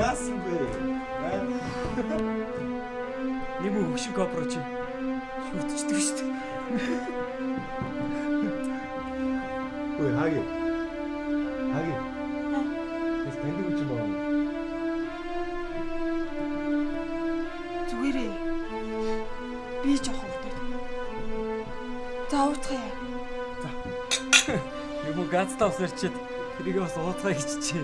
Яасан бэ? Нэг мөн хөшиг гопро чи шүтчихдэг шүү дээ. Ой хаги. Хаги. Тэс таньдаг үгүй юм аа. Би жоохон өвдөд. За ууцгаая. За. Юм уу ганцтай ус ирчээд тэрийг бас ууцгаая гэж чи.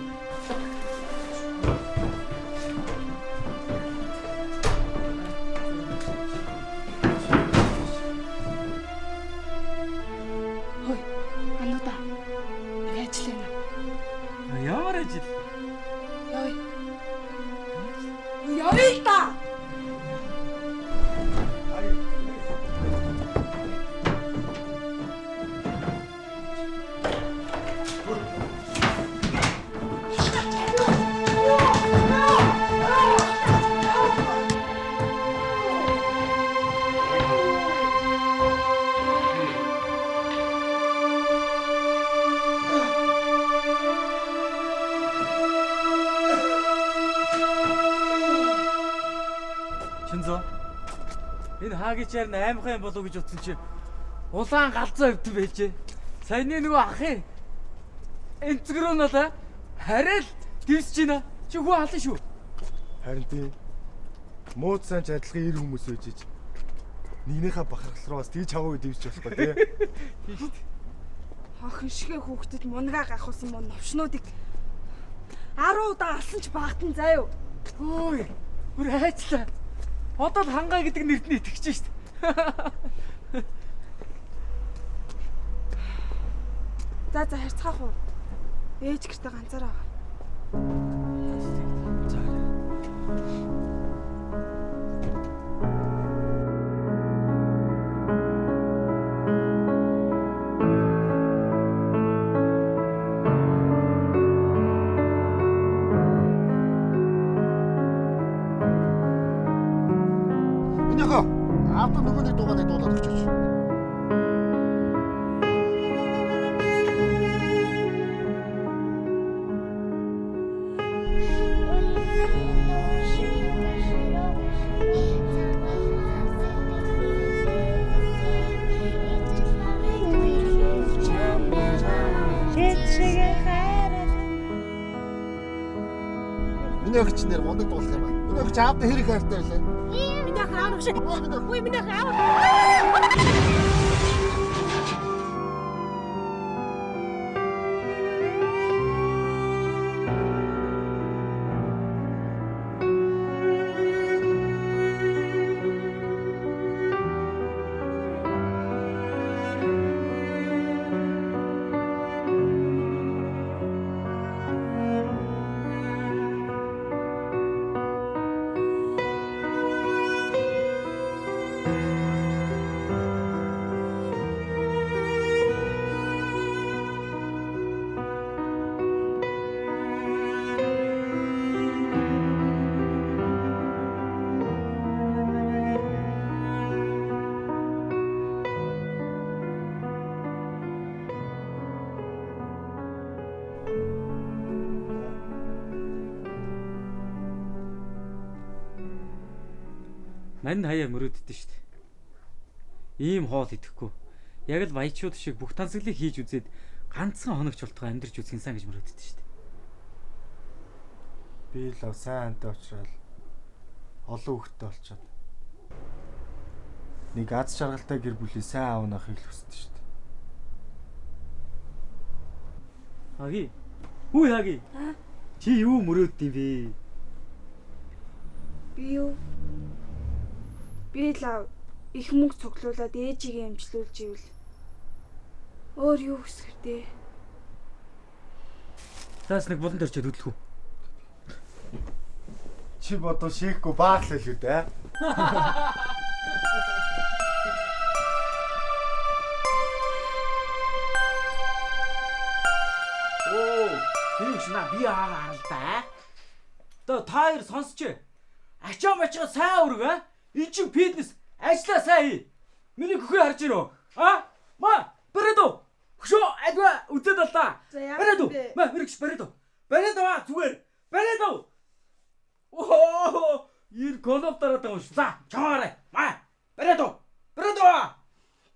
Хөөе. Ануудаа. Нэг ажил байна. Ямар ажил? Явъя. Явъя л да. Чинзо. Энэ хаагичаар аймхан юм болов гэж утсан чи улаан галзуу өвдөн байжээ. Саяны нөгөө ахын энцгэрөө надаа харин л дэвсэж байна. Чи хүү халан шүү. Харин тийм. Мууд сайн ч адилхан ир хүмүүс байж ич. Нэгнийхээ бахархал руу бас тийж чаваа дэвсэж болохгүй тий. Тийм шүү дээ. Охин шигэ хүүхдэд мунгаа гахуулсан мөн новшнуудыг 10 удаа алсан ч багтан заа юу. Хөөе. Бүр хайчлаа. Одоо л хангаа гэдэг нэрт нь итгэж шít. За за харьцгаах уу? Ээж гэртээ ганцаараа байгаа. За. Миний охин аавда нөгөө нэг дуугаа нэг дуулаад өгчөөч. Миний охин чинь нэр мундаг дуулах юм аа. Миний охин чи аавда хэрэг хайртай байлаа. Миний охин аав шиг. Үгүй миний охин аав. Мань хаяа мөрөөддөг шүү дээ. Ийм хоол идэхгүй. Яг л баячууд шиг бүх тансаглыг хийж үзээд ганцхан хоногч болтгоо амьдарч үзэх юмсан гэж мөрөөддөг шүү дээ. Би л сайн хантай уучрал олон хүүхэдтэй болчиход нэг аз жаргалтай гэр бүлийн сайн аав нахыг л хүсдэг шүү дээ. Хаги. Хүү хаги. Чи юу мөрөөддөг юм бэ? Би юу? Би л их мөнгө цуглуулад ээжигээ эмчлүүлж ивэл өөр юу хүсэх вэ? Заас нэг булан дээр чид хөдлөх үү? Чи бодвол шийхгүй баах л хэлүү дээ. Оо, тэр юм шнаа би аага харал да. Та хоёр сонсч. Ачаа мачаа сайн өргөө. Энд чинь фитнес ажлаа сайн хий. Миний хөхөө харж гинөө. А? Ма, бариад уу? Хөшөө адва үзээд аллаа. Бариад уу? Ма, мэрэгч бариад уу? Бариад аа зүгээр. Бариад уу? Оо, ир голов дараад байгаа юм шүү. За, чамаарай. Ма, бариад уу? Бариад уу?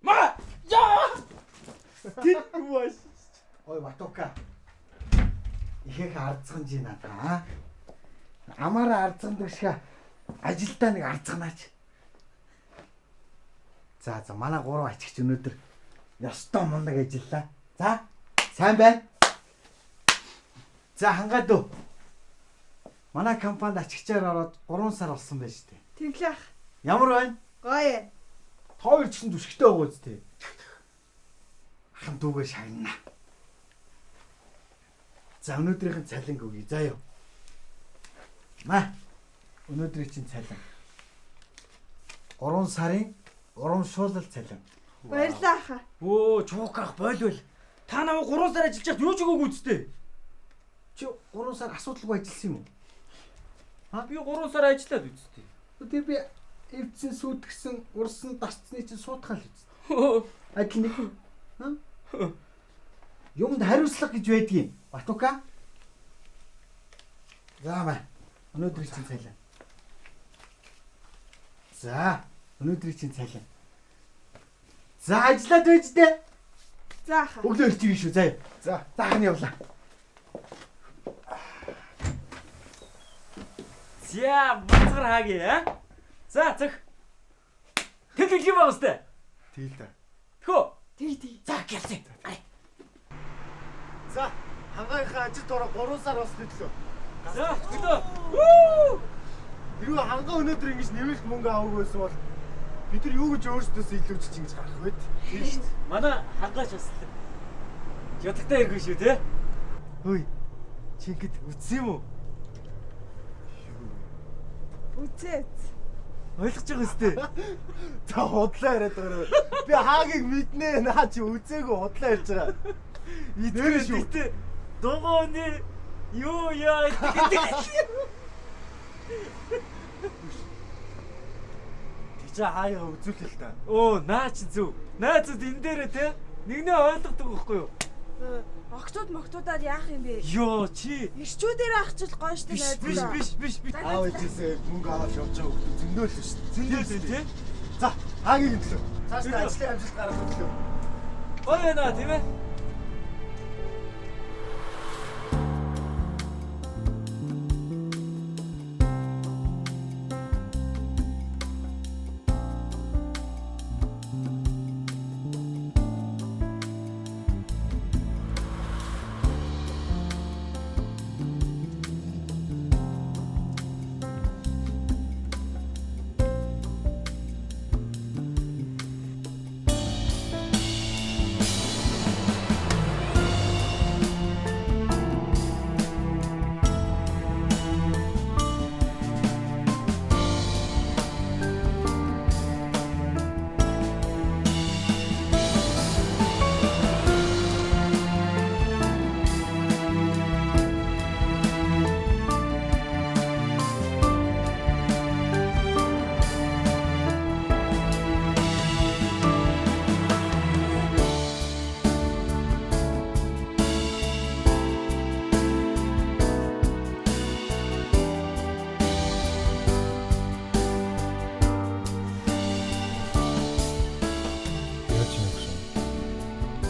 Ма! Яа! Тэр юу ааш? Ой, Батука. Ихэх ардцхан чи надаа. Амаараа ардцхан шиг ажилдаа нэг ардцганаач. За за манай гурван ачигч өнөөдөр ёстой мундаг ажиллаа. За сайн байна. За хангаад өө. Манай компанид ачигчаар ороод 3 сар болсон байж тээ. Тэглээ ах. Ямар байна? Гоё. Та хоёр ч гэсэн түшигтэй байгаа үст тээ. Ахын дүүгээ шагнана. За өнөөдрийнх нь цалинг өгье. За юу. Маа. Өнөөдрийн чинь цалин. 3 сарын урамшуулал цалин. Баярлалаа ахаа. Өө, чуук ах бойлвол. Та намайг 3 сар ажиллаж байхад юу ч өгөөгүй үсттэй. Чи 3 сар асуудалгүй ажилласан юм уу? Аа би 3 сар ажиллаад үсттэй. Тэгээ би эвдсэн, сүйтгэсэн, урсан, дарцсны чинь суутгаал үсттэй. Адил нэг. Аа? Юмд хариуцлага гэж байдгийг. Батука. За маа. Өнөөдрийн чинь цалин. За, өнөөдрийн чинь цалин. За ажиллаад байж тээ. За ахаа. Өглөө ирчих юм шүү. За. За. За ахны явлаа. За, мацгар хааги аа. За, зөх. Тэлэг юм байгаа сте. Тэгэл та. Тэхөө. Тэг тэг. За, гэлцээ. За, хангайхаа ажилд ороо 3 сар болсон төлөө. За, төлөө. Вүү! Хэрвээ хангаа өнөөдөр ингэж нэмэлт мөнгө авах байсан бол бид нар юу гэж өөрсдөөсөө илүүчилж ингэж гарах вэ? Тийм шүү дээ. Манай хангаач бас ядагтай иргүй шүү те. Хөөе. Чи ингэж үтсэн юм уу? Үзээц. Ойлгож байгаа үстэй. За худлаа яриад байгаа. Би хаагийг мэднэ. Наа чи үзээгүй худлаа ярьж байгаа. Нэр шүү. Дугууны юу яа гэдэг. Тийч хаяа үзүүлээ л та. Өө наа чи зүв. Найзууд энэ дээрээ те нэгнээ ойлгодог байхгүй юу? Огтуд могтуудаар яах юм бэ? Йоо чи Ирчүүдээр ахчил гоё штэ найзууд. Биш биш биш. Аав ээжээсээ мөнгө аваад явж байгаа хүмүүс зөндөө л шүү дээ. Зөндөө л те. За хаагийг төлөө. Цааш та ажлын амжилт гаргах төлөө. Гоё байна тийм ээ.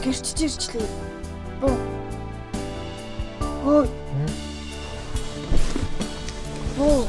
Гэрчж ирчлээ. Буу. Өө. Буу.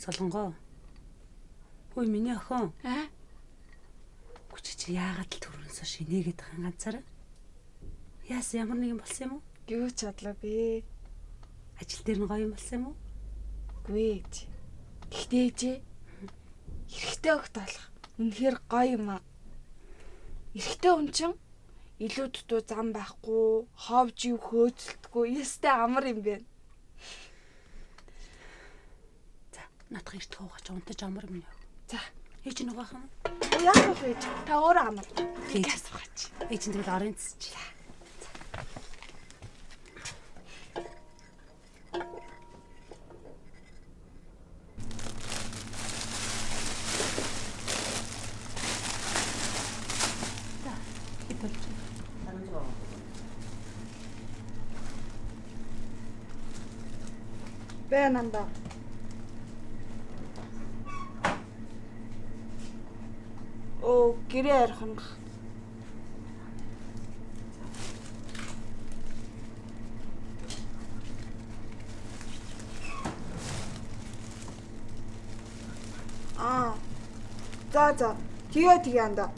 Солонгоо. Хөөе миний охин. Аа? Гүч чи яагаад л төрөнсө шинээгээд байгаа ганцаараа? Яас ямар нэгэн болсон юм уу? Юу ч бодлоо бэ. Ажил дээр нь гоё юм болсон юм уу? Үгүй ээж. Гэхдээ ээжээ. Эрэгтэй огт болох үнэхээр гоё юм аа. Эрэгтэй хүн чинь илүү дутуу зам байхгүй, хов жив хөөцөлтгүй, ёстой амар юм байна. За, наадах эрт хуугач унтаж амар юм яа. За, ээж нь угаах юм. Яах вэ ээж? Та өөрөө амар. Ээж суугач. Ээж нь тэгвэл орон цэцэж. За, хэд болж байна? 16. Бэ нанда. Оо, гэрээ архан. Аа. За за. Тэгээ тэгээ анда.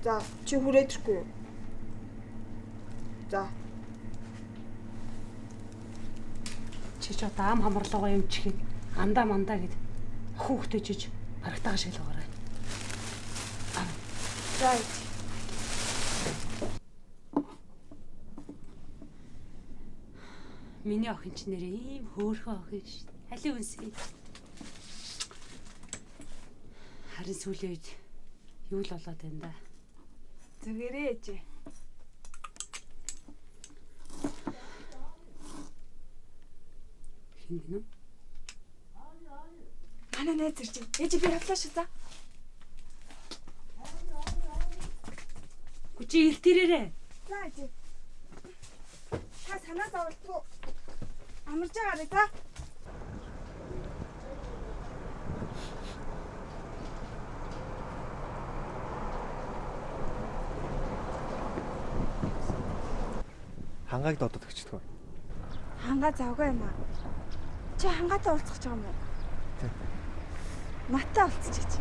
За, чи хүрээд ирэхгүй юу? За. Чи ч одоо ам хамарлуугаа юм чихээд андаа мандаа гэд хүүхдээ чиж барагтаага шиг л байгаарай. За. Миний охин ч нэрээ ийм хөөрхөн охин шүү дээ. Алин үнсгий. Харин сүүлийн үед юу л болоод байна да. Зүгээрээ ээж. Хин гэнэ? Манай найз ирж байна. Ээж би явлаа шүү за. Гү чи эрт ирээрээ. За ээж. Та санаа зовлтгүй. Амарч байгаарай за. Хангааг додод өчтгөө. Хангаа завгүй юм аа. Чи хангаатай уулзах гэж байгаа юм уу? Тий. Наттай уулзчих гэж.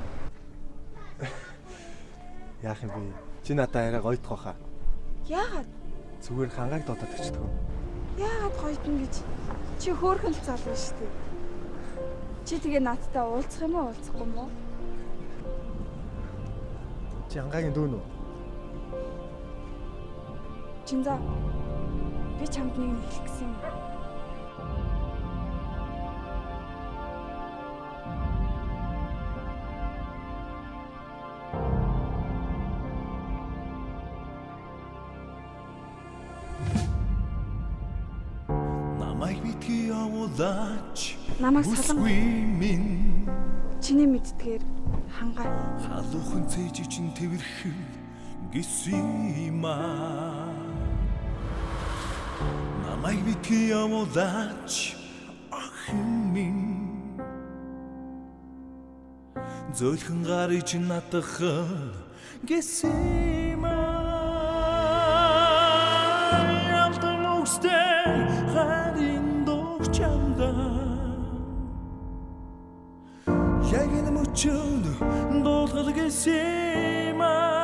Яах юм бэ? Чи надад арай гоёдох байхаа. Яагаад? Зүгээр хангааг додод өчтгөө. Яагаад гоёдно гэж? Чи хөөрхөн л залуу шүү дээ. Чи тэгээ надтай уулзах юм уу, уулзахгүй юм уу? Чи хангаагийн дүү нүү? Чинзаа. Би чамд нэг юм хэлэх гэсэн юм. Намайг битгий явуулаач. Намайг салан минь. Чиний мэддгээр хангаа. Халуухан цээж чинь тэрхэн гисэн юм аа. Намайг битгий явуулаач охин минь. Зөөлхөн гарыг чинь надхан гисэн юм аа. Ялдан үстэй харин догчамдаа. Яг энэ мөчөнд дуулгал гэсэн юм аа.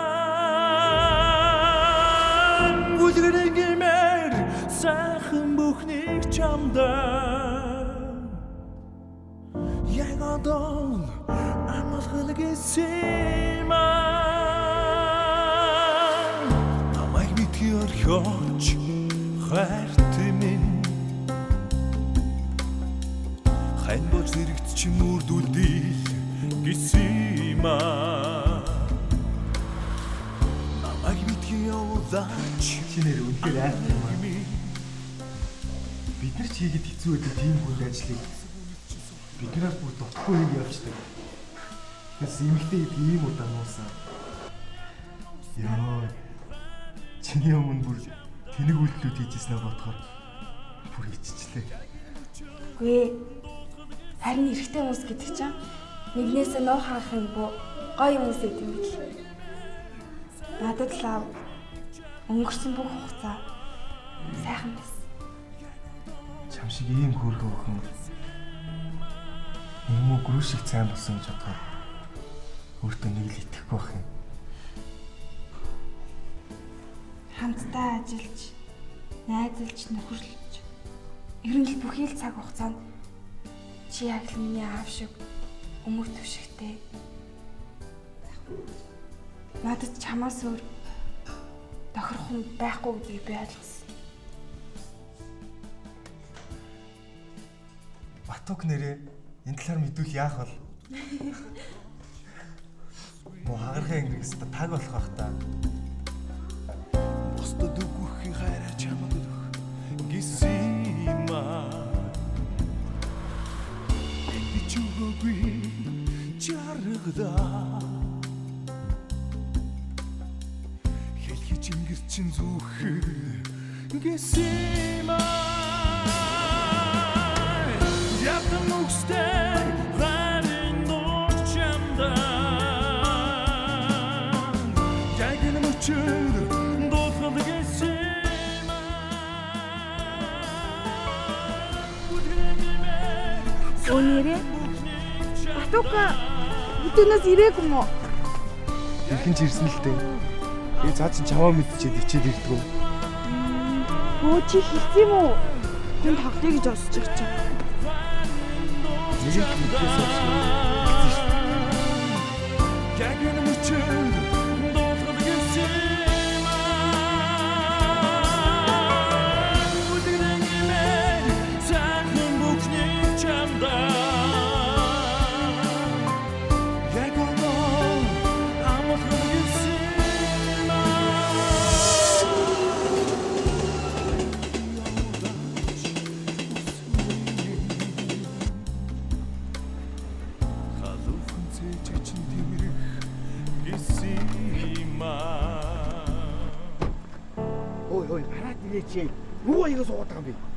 Гүлгэрэн гэмээр сайхан бүхнийг чамдаа. Яг одоо амгалан гэсэн юм аа. Намайг битгий орхиоч хайртай минь. Хань болж зэрэгт чи мөрдүүлдэл гэсэн юм аа. Намайг битгий явуулаач. Чи нэр үнэхээр айхтай юм аа. Бид нар ч хийгээд хэцүү байдаг тийм хүнд ажлыг биднээс бүр дутхгүй хийж явчихдаг. Тэгээс эмэгтэй гэдэг ийм удаа нуусан. Йоо. Чиний өмнө бүр тэнэг үйлдэлүүд хийжсэн аа бодохоор бүр иччихлээ. Үгүй. Харин эрэгтэй хүмүүс гэдэг чинь нэгнээсээ нуу хаах юм бо гоё хүмүүс гэдэг юм бэл. Надад л ав өнгөрсөн бүх хугацаа сайхан байсан. Чам шиг ийм хөөрхөн охин нэг муу гүрүү шиг сайн болсон гэж бодохоор өөртөө нэг л итгэхгүй байх юм. Хамтдаа ажиллаж, найзалж, нөхөрлөж ер нь л бүхий л цаг хугацаанд Чи яг л миний аав шиг өмөр түшигтэй. Надад чамаас өөр тохирох хүн байхгүй гэдгийг би ойлгосон. Батук нэрээ энэ талаар мэдвэл яах вэ? Муу хагархын ангиргээс та таг болох байх та. Бусдад өгөхийн хайраа чамд өгөх гэсэн юм аа. Би ч өгөөгүй жаргадаа. Хэлхий чингэр чин зүхэр гэсэн юм аа. Ятан үгстэй хайрын дууч чамдаа. Яг энэ мөчөд дуулгал гэсэн юм аа. Өнөрөө Батука өдөөнөөс ирээгүй юм уу? Ирхэн ч ирсэн л дээ. Би цаа чин чамаа мэдчихэд ичээд ирдэг юм. Өө чи хэлсэн юм уу? Хүн тоглоё гэж бодсож байгаа чинь. Нэг л мэдээс хойш хэлсэн шүү дээ. Яг энэ мөчөд дуулгал гэсэн юм аа. Бүлгэн гэмээр сайхан бүхнийг чамдаа. Яг одоо амлах гэсэн юм аа. Халуухан цээжээ чин тэмрэх гэсэн юм аа. Ой ой гараад ирээч. Юу аяга суугаад байгаа юм бэ?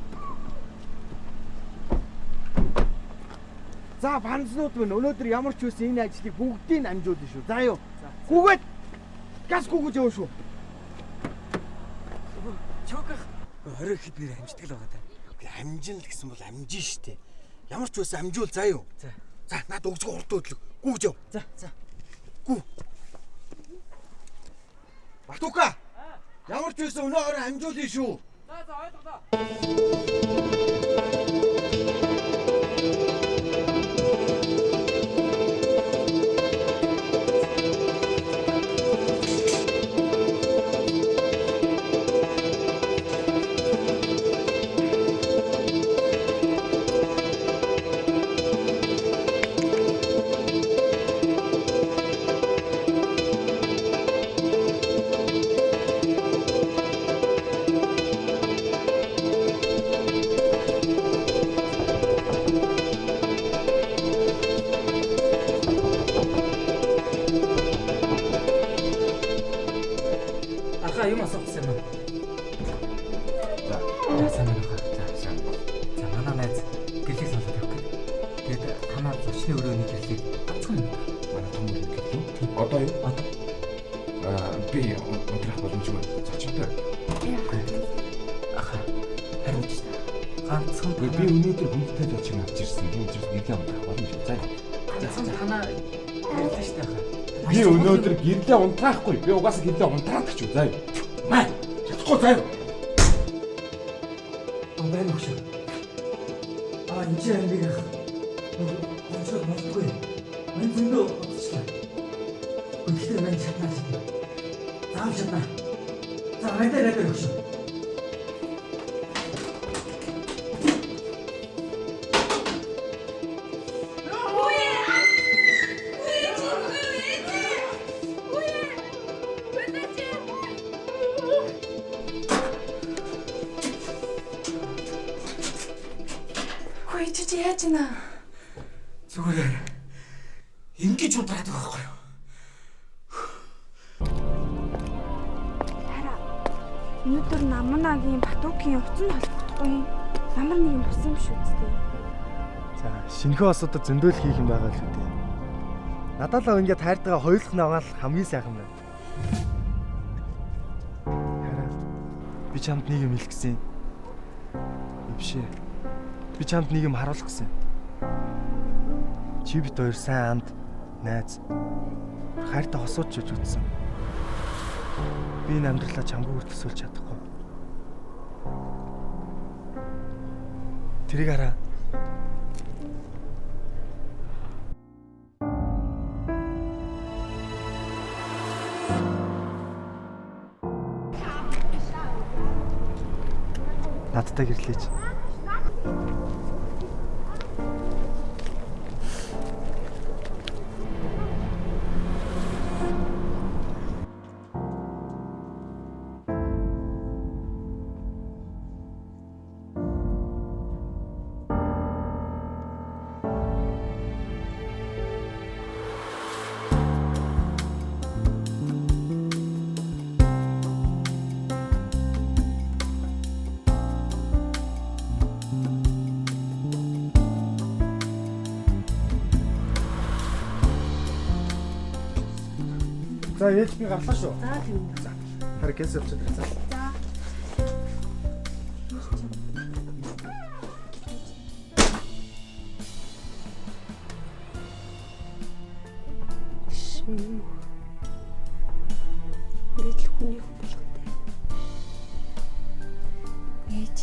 За банзнууд минь өнөөдөр ямар ч байсан энэ ажлыг бүгдийг амжуулна шүү. За юу. Гүгээд газ гүгэж явна шүү. Чөкөх 20 ихэд нэр амждаг л байгаа даа. Амжин л гэсэн бол амжин штэ. Ямар ч байсан амжуул заа юу. За. За над өгцгөө хурд хөдлөг. Гүгэж яв. За за. Гү. Батука. Ямар ч байсан өнөө орой амжуулна шүү. За за ойлголоо. Ахаа юм асуух гэсэн юм аа. За. За сайн байна уу? За сайн. За манай найз гэрлийг сонсоод явах гээд. Тэгээд танаа зочны өрөөний гэрлийг ганцхан юм. Манай том өрөөний гэрлүү? Одоо юу? Одоо. Аа би унтрах боломжгүй. Зочинтой. Ахаа харин ч ганцхан Би өнөөдөр хүндтэй зочин авч ирсэн. Тийм учраас гэрлээ унтрах боломжгүй. За. Ганцхан танаа гэрлээ шүү дээ ахаа. Би өнөөдөр гэрлээ унтраахгүй. Би угаасаа гэрлээ унтраадаг ч юу. За юу. Маа. Чадахгүй за юу. Аа байна уу шүү. Аа энэ чинь амиг ах. Гомшоод болдгүй. Мань зөндөө бодчихлаа. Гэхдээ мань чаднаа шүү. Заав чаднаа. За хайдаа хайдаа өгшөө. Хөөе чи чи яаж ийна? Зүгээр ингэж удраад байгаа байхгүй юу? Хараа. Өнөөдөр Намунагийн Батукийн утас нь холбогдохгүй юм. Ямар нэг юм болсон юм шүү дээ. За шинэхэн осуудад зөндөөл хийх юм байгаа л үү дээ. Надад л ингээд хайртайгаа хоёулах наваал хамгийн сайхан байна. Хараа. Би чамд нэг юм хэлэх гэсэн. Биш ээ. Би чамд нэг юм харуулах гэсэн. Чи бит хоёр сайн амд найз хайртай хосууч гэж үзсэн. Би энэ амьдралаа чамгүйгээр төсөөлж чадахгүй. Тэрийг хараа. Надтай гэрлээч. За ээж би гарлаа шүү. За тийм үү. За. Харин кэнсэл болчиход байна. За. Шин. Ингээд л хүний хүн болготой. Ээж.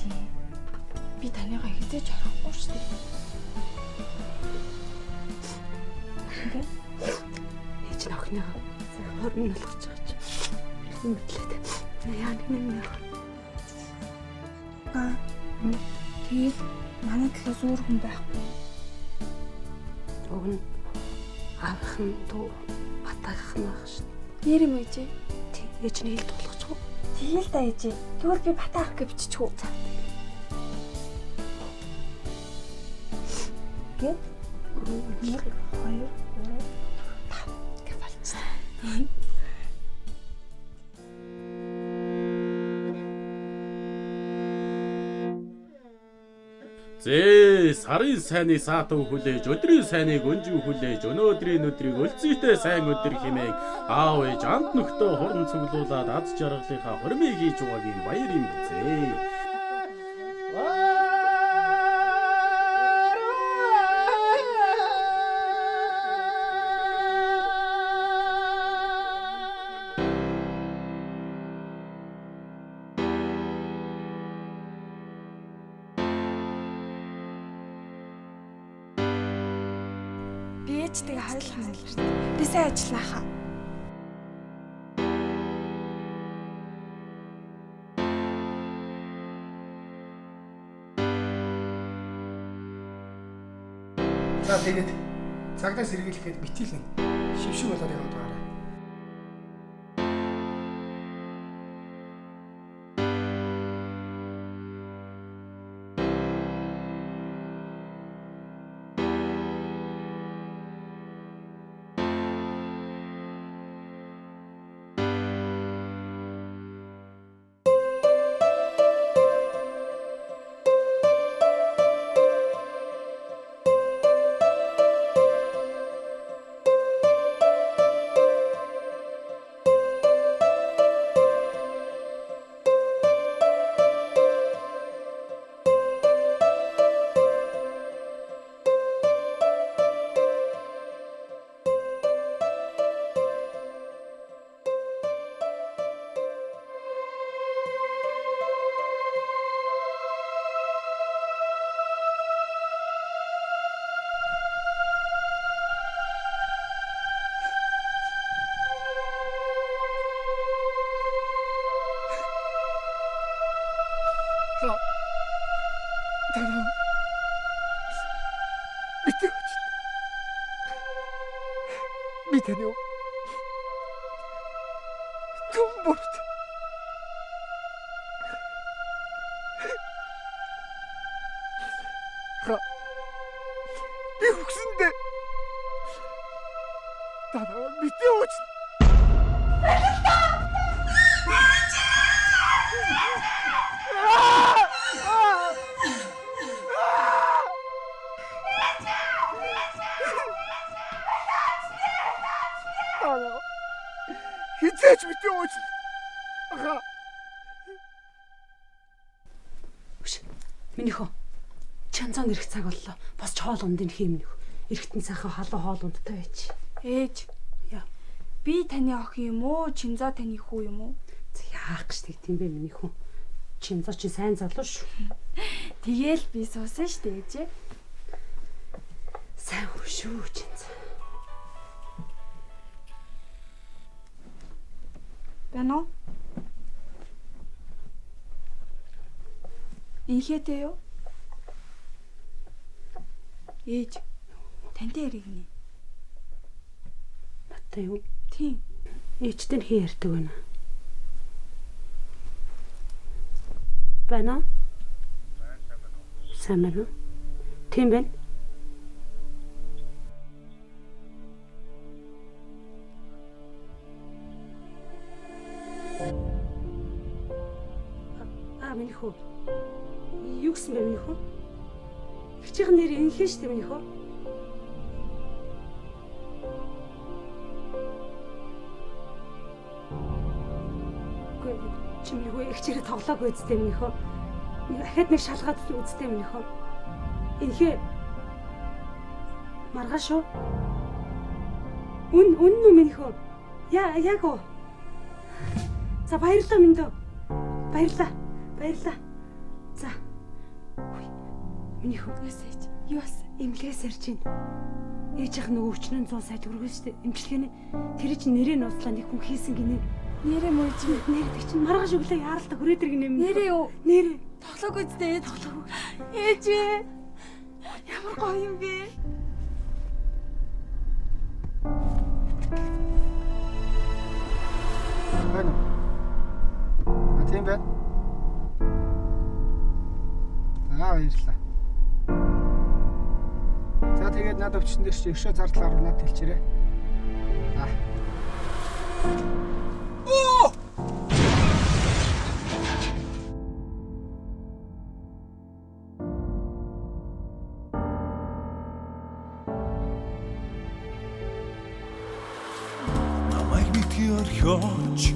Би таныгаа хизээж харахгүй шүү дээ. Ингээд ээж нь охиныгоо хорн болгож байгаа чи. Ирсэн мэтлээд. Яа нэг юм яах. Аа. Тэгээд манай талаас өөр хүн байхгүй. Уг нь аавынх нь дүү батагах нь байх шүү. Нэр юм ээжээ. Тий, ээж нь хэл тулгаж уу? Тэгэл та ээжээ. Тэгвэл би батаах гэж биччих үү? Гэт 1 2 3 5 гэж болчихсон. Зээ сарын сайныг саатан хүлээж, өдрийн сайныг өнжин хүлээж, өнөөдрийн өдрийг өлзийтэй сайн өдөр хэмээн аав ээж амт нөхдөө хуран цуглуулад аз жаргалынхаа хормыг хийж байгаагийн баяр юм бизээ. Би ээжтэйгээ харилцах юм шүү дээ. Би сайн ажиллана хаа. За тэгээд цагдаа сэргийлэхэд битийлэн шившиг болоод яваад байгаарай. Би таны түн бүрт ха би үгсэндээ дараа битээ ууч. Хизээч битээ ууч. Аха. Үш. Миний хөө. Чанзаан ирэх цаг боллоо. Босч хоол ундын хийм нөх. Эрэхтэн сайхан халуун хоол ундтай байж. Ээж. Яа. Би таны охин юм уу? Чинзоо таны хүү юм уу? За яах гэж тэг тийм бэ миний хүү. Чинзоо чи сайн залуу шүү. Тэгээл би суусан шүү дээ ээжээ. Сайн хүү шүү Чинзоо. Байна уу? Инхээтэй юу? Ээж тантай яригнэ. Надтай юу? Тийм. Ээжтэй нь хин ярьдаг байна. Байна уу? Сайн байна уу? Тийм байна. Аа миний хүү. Юу гэсэн бэ миний хүү? Эгчийн нэр инхээ шүү дээ миний хүү. Үгүй чи миний хүү эгчээрээ тоглоогүй үсттэй миний хүү. Ахаад нэг шалгаад үсттэй миний хүү. Инхээ маргааш уу? Үн үн үү миний хүү? Яа яг уу? За баярлалаа минь дөө. Баярлалаа. Баярлалаа. За. Миний хүү Юус ээж? Юус? Эмнэлгээс ярьж байна. Ээжийнх нөгөө өчнөн 100 сая төгрөг шүү дээ. Эмчилгээний тэр чинь нэрээ нууцлаа нэг хүн хийсэн гинэ. Нэрээ муу чи нэр тэг чинь маргааш өглөө яаралтай хүрээд иргэнэ юм. Нэрээ юу? Нэрээ. Тоглоогүй зү ээж. Тоглоогүй. Ээж ээ. Ямар гоё юм бэ? Байна уу? А тийм байна. За баярлалаа. За тэгээд надад өвчтөн дээр чи өшөө зардал гарвал надад хэлчихээрэй. За. Оо! Намайг битгий орхиоч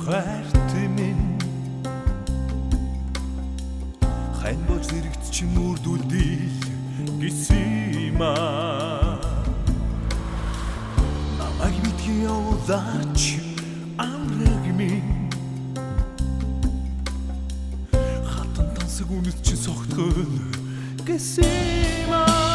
хайртай минь Хань болж зэрэгт чи мөрдүүлдэл гэсэн юм аа. Намайг битгий явуулаач амраг минь Хатан тансаг үнэт чи согтгон гэсэн юм аа.